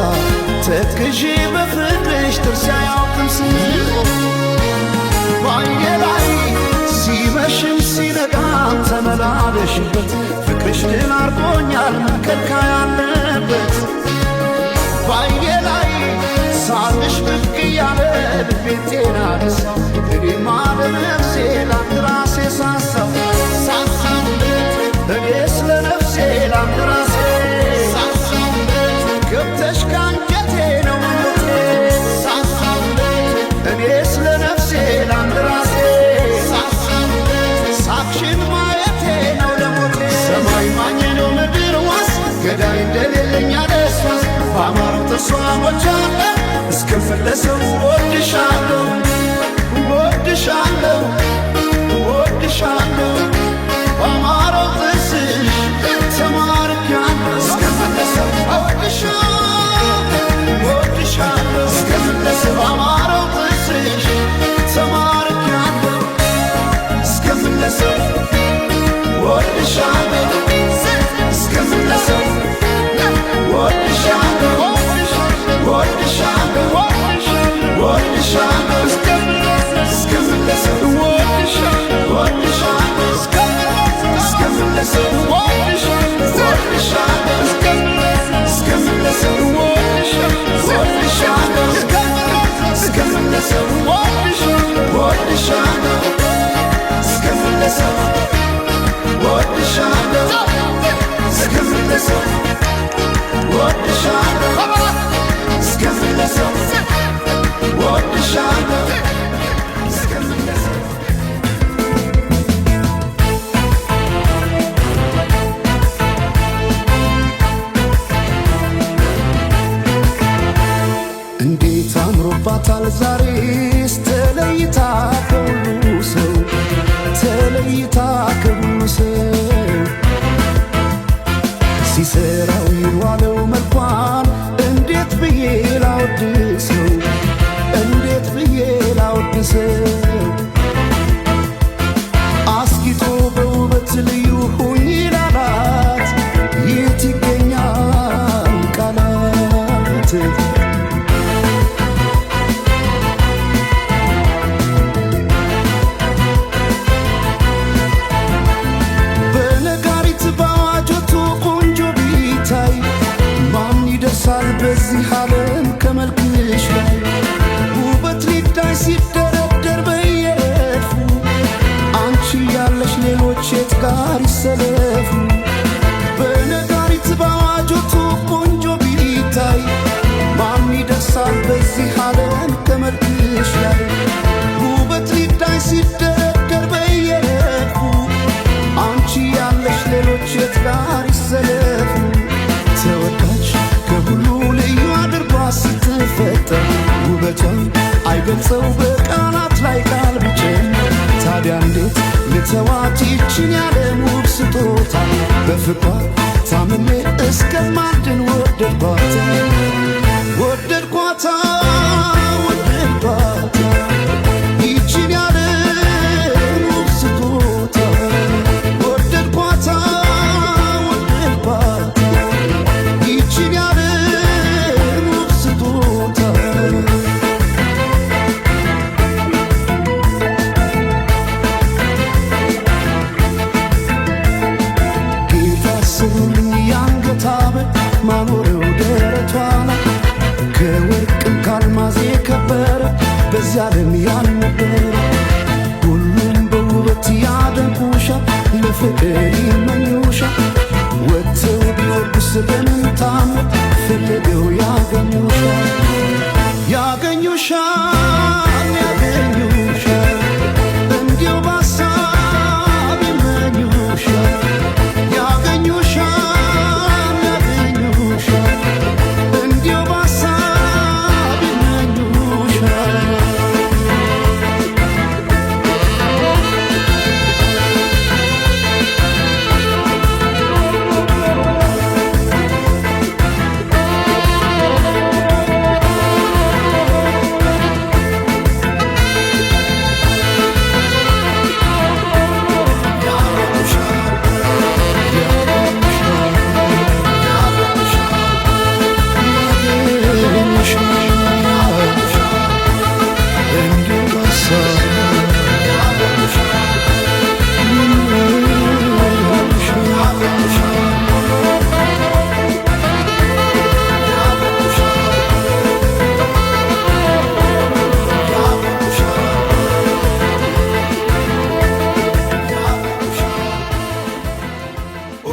ተክዤ በፍቅርሽ ጥርስ አያውቅም ስቆ። በዓይኔ ላይ ሲመሽም ሲነጋም ተመላለሽበት ፍቅርሽ ድል አርጎኛል ከካ ያለበት። በዓይኔ ላይ ሳቅሽ ብቅ እያለ ልቤን ጤና ነሳው። እኔማ ለነፍሴ ላንድ ራሴ ሳሳው ሳሳው፣ እኔስ ለነፍሴ ላንድ ራሴ ሳሳው፣ ገብተሽ ከአንጀቴ ነው መሞቴ ሳሳው፣ እኔስ ለነፍሴ ላንድ ራሴ ሳሳው፣ ሳቅሽን ማየቴ ነው ለሞቴ። ሰማይ ማኝ ነው ምድር ዋስ ገዳይ እንደሌለኝ አለሷስ በአማረው ጥርሷ ሞቻለሁ እስክመለሰው። እወድሻለሁ፣ እወድሻለሁ፣ እወድሻለሁ፣ በአማረው ጥርስሽ ተማርኬያለሁ እስክመለሰው። እወድሻለሁ፣ እወድሻለሁ እስክመለሰው፣ በአማረው ጥርስሽ ተማርኬያለሁ እስክመለሰው። እወድሻለሁ እስክመለሰው። እወድሻለሁ፣ እወድሻለሁ፣ እወድሻለሁ እስክመለሰው። እወድሻለሁ እስክመለሰው። እወድሻለሁ እስክመለሰው። እወድሻለሁ እስክመለሰው። እወድሻለሁ እስክመለሰው። እወድሻለሁ እስክመለሰው። እወድሻለሁ እስክመለሰው። እወድሻለሁ እስክመለሰው። እንዴት አምሮባታል ዛሬስ ተለይታ ከሁሉ ሰው፣ ተለይታ ከሁሉ ሰው። ሲሰራው የዋለው መልኳን እንዴት ብዬ ላወድሰው፣ እንዴት ብዬ ላወድሰው? አስጊጦ በውበት ልዩ ሁኝ ላላት የት ይገኛል ቃላት? በዚህ ዓለም ከመልክሽ ላይ ውበት ሊዳይ ሲደረደር በየረድፉ አንቺ ያለሽ ሌሎች የት ጋር ይሰለፉ በነጋሪት በአዋጆቱ ቆንጆ ቢታይ ማን ይደርሳል በዚህ ዓለም ከመልክሽ ላይ ውበት ሊዳይ ሲደረደር በየረድፉ አንቺ ያለሽ ሌሎች የት ጋር ይሰለፉ ተወዳጅ ከሁሉ ልዩ አድርጓ ስትፈጠር ውበቷን አይገልጸው በቃላት ላይ ቃል ቢጨምር ታዲያ እንዴት ልተዋት ይችን ያለም ውብ ስጦታ በፍቅሯ ታምሜ እስከማድን ወደድኳት ወደድኳት ወደድኳት ይችን ያለም ውብ ስጦታ ወደድኳት ወደድኳት ይችን ያለም ውብ ስጦታ ጌታ ስሩልኝ የአንገት ሐብል ማኖሪያው ደረቷ ላይ ከወርቅም ካልማዝ የከበረ በዚያ ዓለም ያልነበረ ሁሉም በውበት ያደንቁሻል ለፍቅር ይመኙሻል ወጥተው ቢወርዱስ በምን ታምር ፈልገው ያገኙሻል ያገኙሻል ያገኙሻል እንዲሁ በሀሳብ ይመኙሻል ያገኙሻል ያገኙሻል እንዲሁ በሀሳብ ይመኙሻል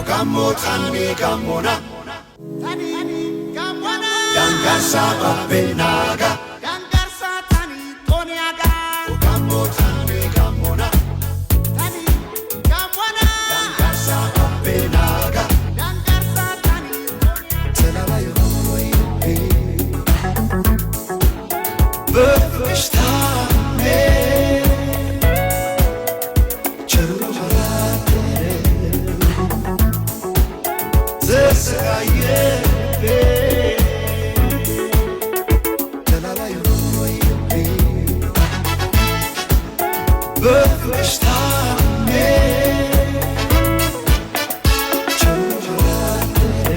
Gammo tani gammona Dangarsa babbenaga Dangarsa tani toniaga Gammo tani gammona tani gamona Dangarsa babbenaga Dangarsa tani toniaga ተላላዩ በፍቅርሽ ታምሜ ቸሩ አደረ ተሰቃየ ልቤ ተላላዩ በፍቅርሽ ታምሜ ቸሩ አደረ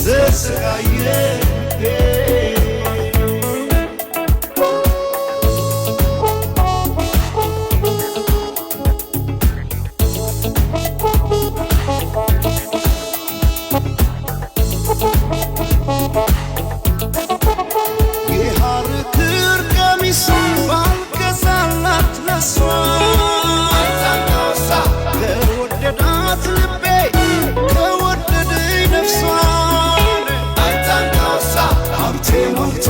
ተሰቃየ ልቤ የሐር ክር ቀሚስ ባልገዛላት ለሷ ከወደዳት ልቤ ከወደደኝ ነፍሷን ሀብቴ ሞልቶ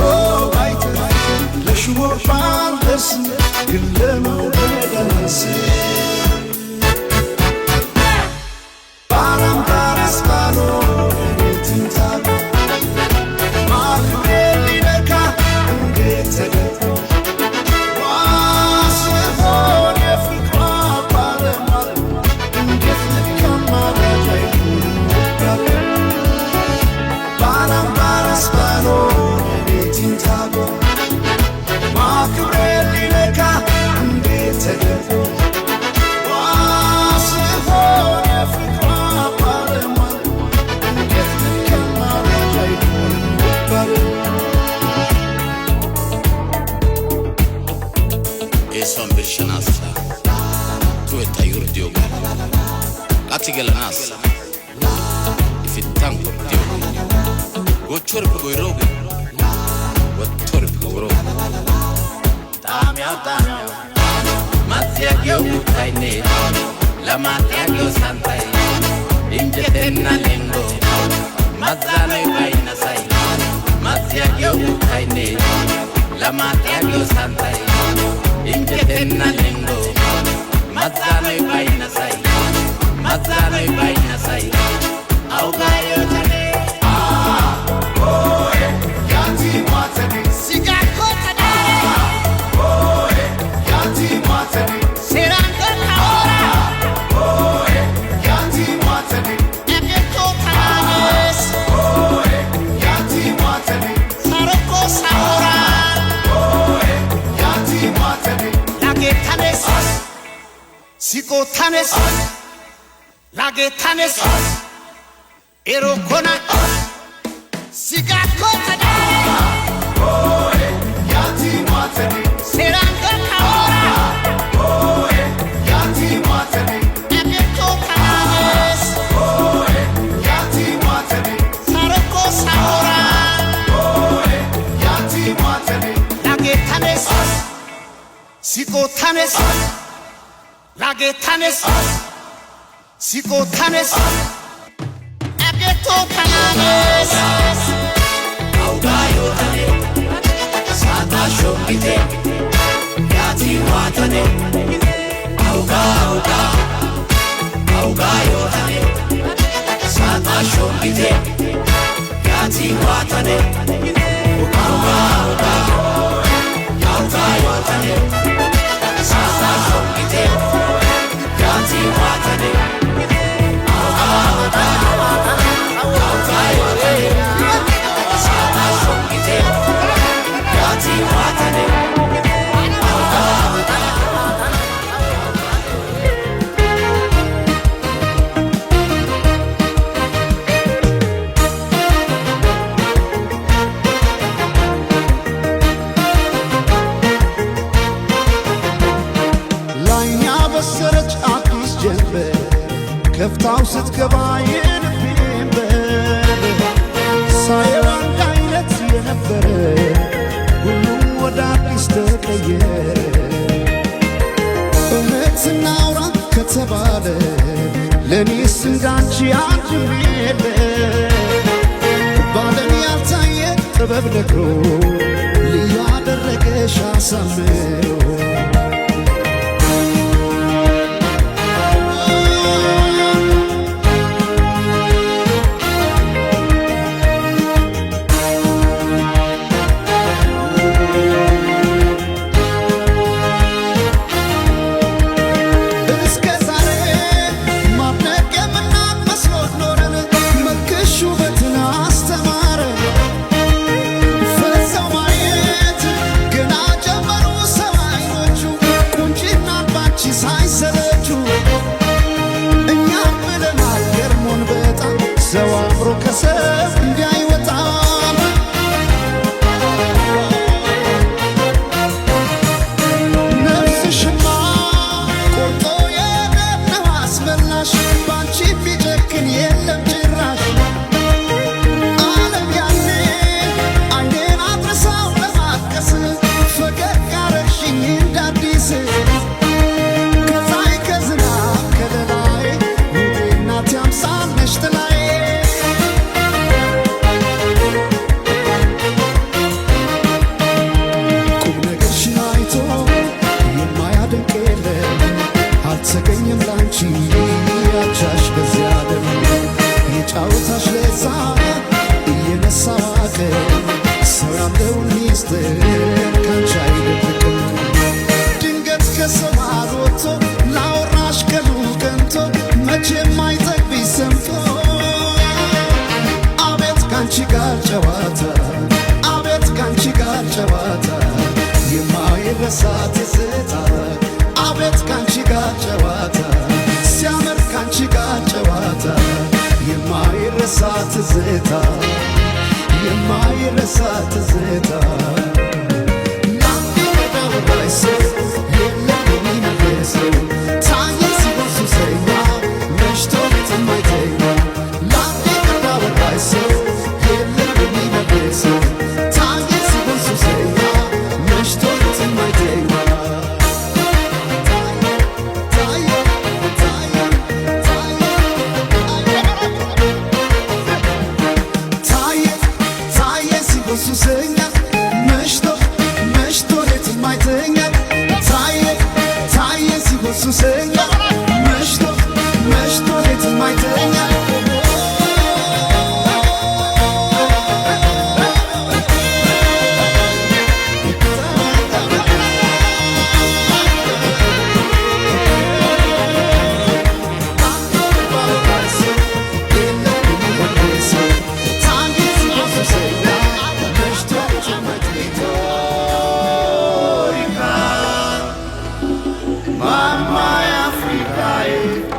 ባይተርፍ ለሹሞች ባልደርስ ግን ለመውደድ አላንስም። ባላምባራስ ባልሆን እኔ ትንታግ ማክቤል ሊነካ እንዴት ተደፍሮ ዋስሆን የፍቅሯ ባለሟል እንዴት ልከማላጅ አይሆንም ነበር። ባላምባራስ ባልሆን እኔ ትንታግ ማክቤል ሊነካ እንዴት ተደፍሮ ዋስሆን የፍቅሯ ባለሟል እንዴት ልከማላጅ አይሆንም ነበር። Eesuwan birshanaassa tuwetta yurddiyogaa qati gelanaassa ifittan gorddiyogaa. Gochorippe goyrooge wottorippe worooge Taamiyaw taamiyaw Matsiya giyo uuttaynne lamaatiya giyo santtay injjetenna lenggo mazzanoy baynnasay Matsiya giyo uuttaynne lamaatiya giyo santtay injjetenna lenggo mazzanoy baynnasay mazzanoy baynnasay awugaa yootane. Sikotanes, Lagetanes, Erokona, Sigakota, Seranga Kaora, Agetotanes, Saroko Saora, Lagetanes, Sikotanes, Lagetanes, Sikotanes, Agetotanes. Awugaa yootane saataa shombite yaatii waatane awugaa awugaa awugaa yootane saataa shombite yaatii waatane awugaa awugaa awugaa yootane saataa shombite yaatii waatane awugaa awugaa awugaa yootane saataa shombite yaatii waatane awugaa awugaa. ላይን ያበሰረች አዲስ ጀንበር ከፍታው ስትገባ የልቤን በር ሳየው አንድ አይነት የነበረ ሁሉም ወደ አዲስ ተቀየረ። እውነት እናውራ ከተባለ ለእኔስ እንዳንቺ አንድም የለ። በዓለም ያልታየ ጥበብ ነግሮ ልዩ አደረገሽ አሳምሮ። እስከ ዛሬ ማድነቅ የምናቅ መስሎት ኖረን መልክሽ ውበትን አስተማረ። ፈዘው ማየት ገና ጀመሩ ሰው አይኖቹ ቁንጅናን ባንቺ ሳይሰለቹ። እኛም ብለናል ገርሞን በጣም ሰው አምሮ ከሰው እንዲህ አይወጣም። ነፍስሽማ ቆርጦ የደነው አስመላሽ ባንቺ ቢጨክን የለም ጭራሽ። ዓለም ያኔ አይኔን አድርሳው ለማቀስ ፈገግ አረግሽኝ እንደ አዲስ። ከፀሐይ ከዝናብ ከለላዬ ውቤ እናቴ አምሳል ነሽ ጥላዬ። ቁም ነገርሽን አይቶ የማያደንቅ የለም አልተገኘም ላንቺ አቻሽ በዚያ ዓለም። የጫወታሽ ለዛ እየነሳ ዋቀ ሰው ያለውን ሚስጥር ካንቺ አይደብቅም። ድንገት ከሰማይ ወጥቶ ላወራሽ ቀኑ ቀንቶ መቼም አይጠግብሽ ሰምቶ። አቤት ካንቺ ጋር ጨዋታ አቤት ካንቺ ጋር ጨዋታ የማይረሳ ትዝታ አቤት ካንቺ ጋር ጨዋታ ሲያምር ካንቺ ጋር ጨዋታ የማይረሳ ትዝታ የማይረሳ ትዝታ። ላንዴ ከዳወራሽ ሰው የለም የሚመልሰው ታየ ሲሆን ሱሰኛ መሽቶ የማይተኛ። ላንዴ ከዳወራሽ ሰው የለም። ሲሆን ሱሰኛ መሽቶ መሽቶ ሌትም አይተኛ ታየ ታየ ሲሆን ሱሰኛ መሽቶ መሽቶ ሌትም አይተኛ። Mama Africa, eh.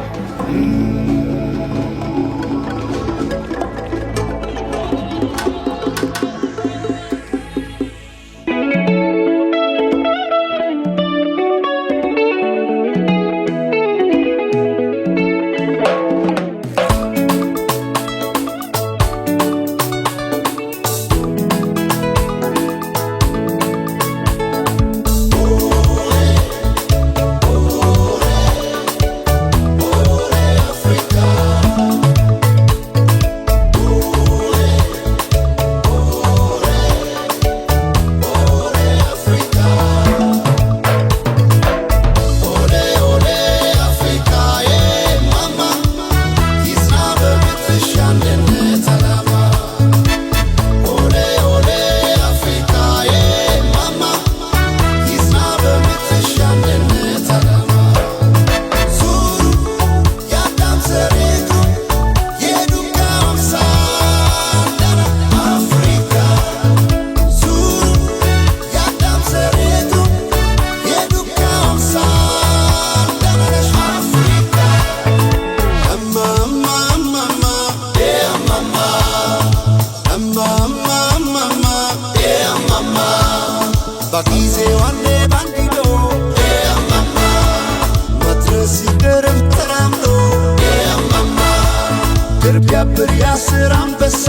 ድር ቢያብር ያስር አንበሳ፣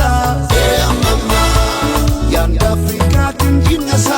የአንድ አፍሪካ ግንድ ይነሳ።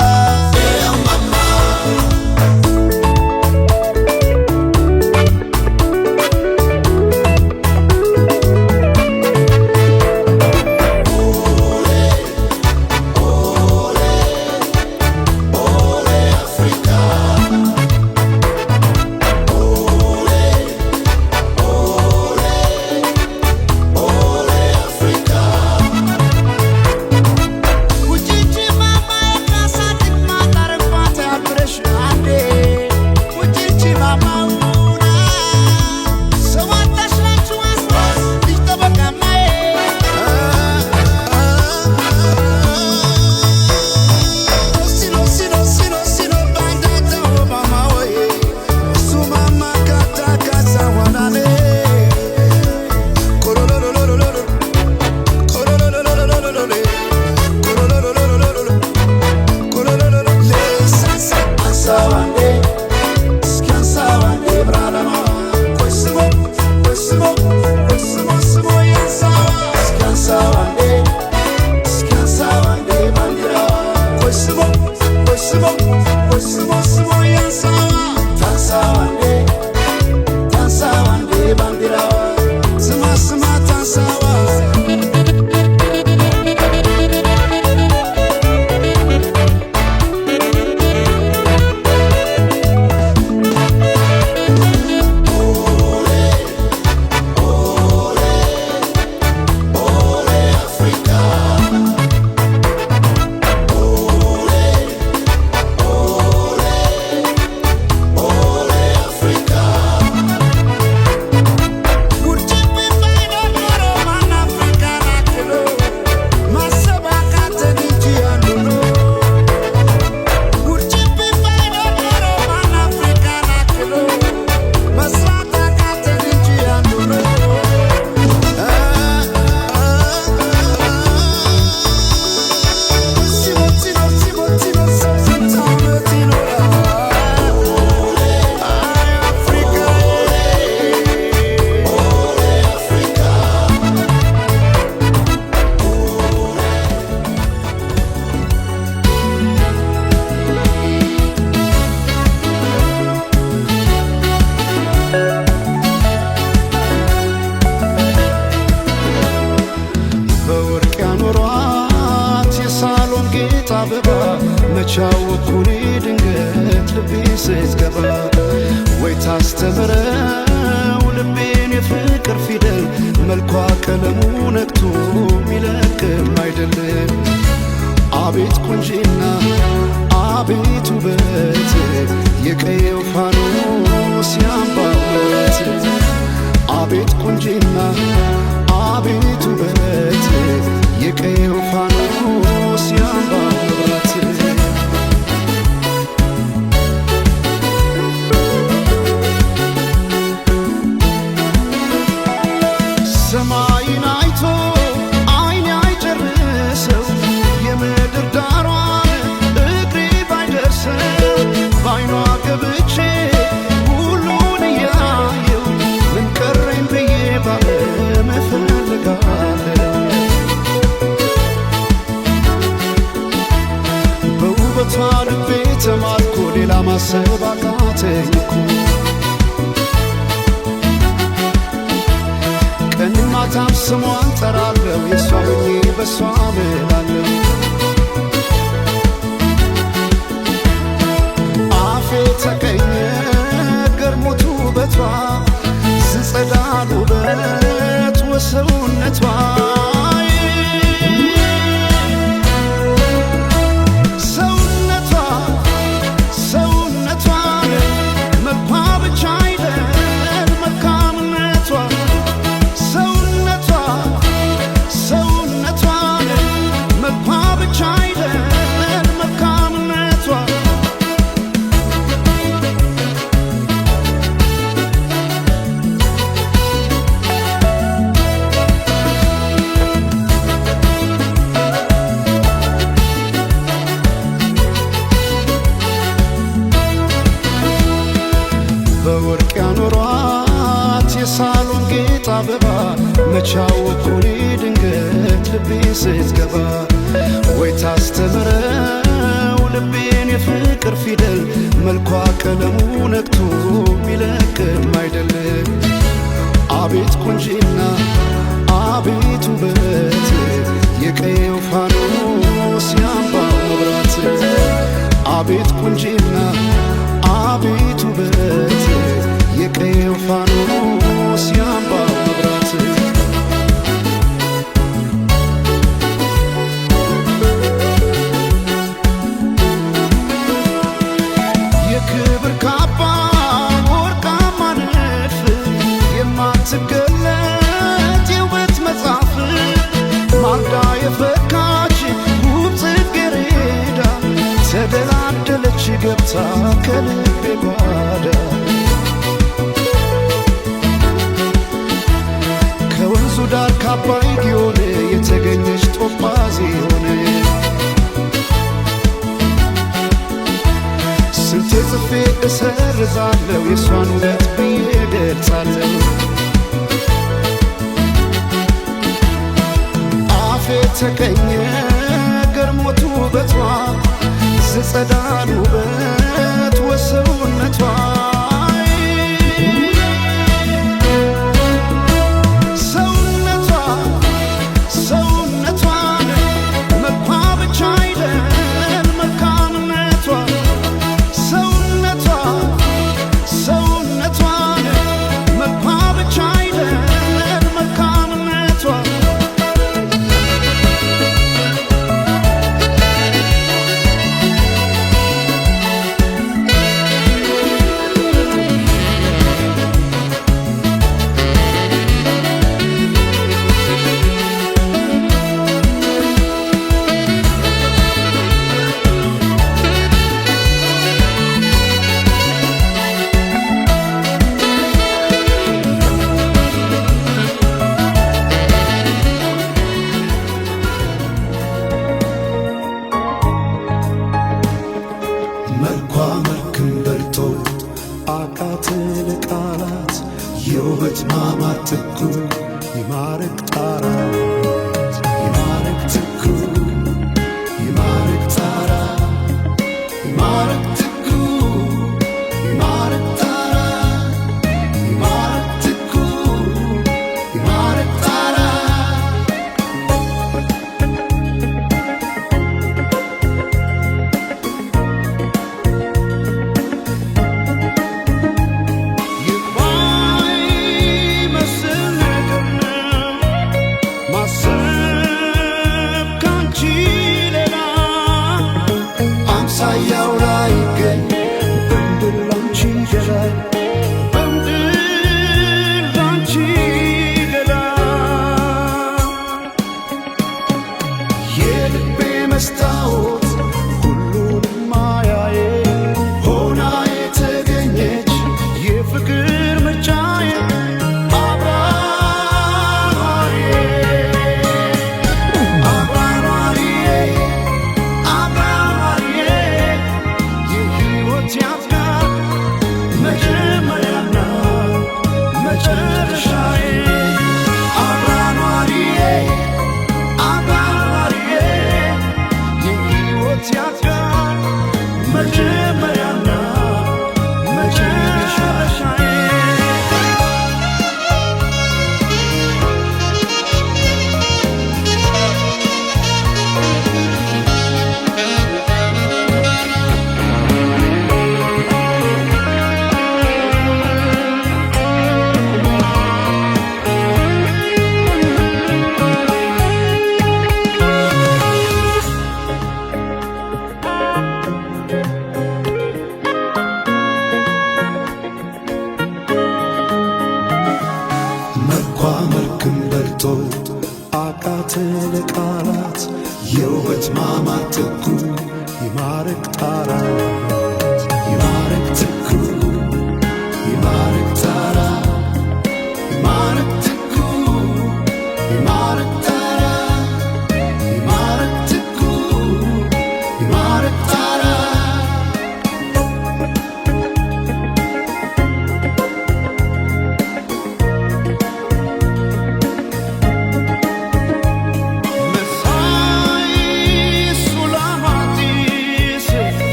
መቻወኩኔ ድንገት ልቤ ስትገባ ወይ ታስተምረው ልቤን የፍቅር ፊደል መልኳ ቀለሙ ነክቶ ሚለቅም አይደለም። አቤት ቁንጂና አቤት ውበት የቀየው ፋኖስ ያምባበት አቤት ቁንጂና አቤት ውበት የቀየው ፋኖስ ያምባበት። ሰማይን አይቶ አይን አይጨርሰው የምድር ዳሯን እግሬ ባይደርሰው ባይኗ ገብቼ ሁሉን እያየው ምን ቀረኝ ብዬ ባለም እፈልጋለሁ። በውበቷ ልቤ ተማርኮ ሌላ ማሰብ አቃተኝ እኮ ቀን ማታም ስሟን ጠራለሁ የእሷ ሆኜ በሷ ምላለሁ። አፌ ተቀኘ ገርሞት ውበቷ ዝጸዳል ውበት ወሰውነቷ ሰውነቷ ሰውነቷ መልኳ ብቻ አይደል መልካምነቷ ሰውነቷ ሰውነቷ መልኳ ብቻ አይደል መልካምነቷ። በወርቅ ያኖሯት የሳሎን ጌጥ አበባ መቻወኩኔ ድንገት ልቤ ስትገባ ወይ ታስተምረው ልቤን የፍቅር ፊደል መልኳ ቀለሙ ነክቶ ሚለቅም አይደለም። አቤት ቁንጂና አቤት ውበት የቀየው ፋኖስ ያምባው መብራት አቤት ቁንጂና አቤት ውበት የቀየው ፋኖስ ያምባው መብራት። የክብር ካባ ወርቃማ ንድፍ የማትገለጥ የውበት መጽሐፍ ማልዳ የፈካች ውብ ጽጌረዳ ተደላደለች ገብታ ከልቤ ጓዳ ከወንዙ ዳር ካባይ ጊዮን የተገኘች ጦጳዚዮን ስንቴ ጽፌ እሰርዛለሁ የእሷን ውበት ብዬ ገልጻለሁ። አፌ ተቀኘ ገርሞት ውበቷ ዝጸዳል ውበት ወሰውነቷ ሰውነቷ ሰውነቷ መልኳ ብቻ አይደል መልካምነቷ ሰውነቷ ሰውነቷ መልኳ ብቻ አይደል መልካምነቷ። መልኳ መልክም በልቶ አቃተን ቃላት የውበት ማማር ትኩ ይማርክ ጣራ ይማርክ ትኩ ይማርክ ጣራ ይማርክ ትኩ ይማርክ ጣራ ይማርክ ትኩ ይማርክ ጣራ። የሕይወት ያጋር መጀመሪያና መጨረሻዬ። መልኳ መልክም በልቶ አቃተ ለቃላት የውበት ማማት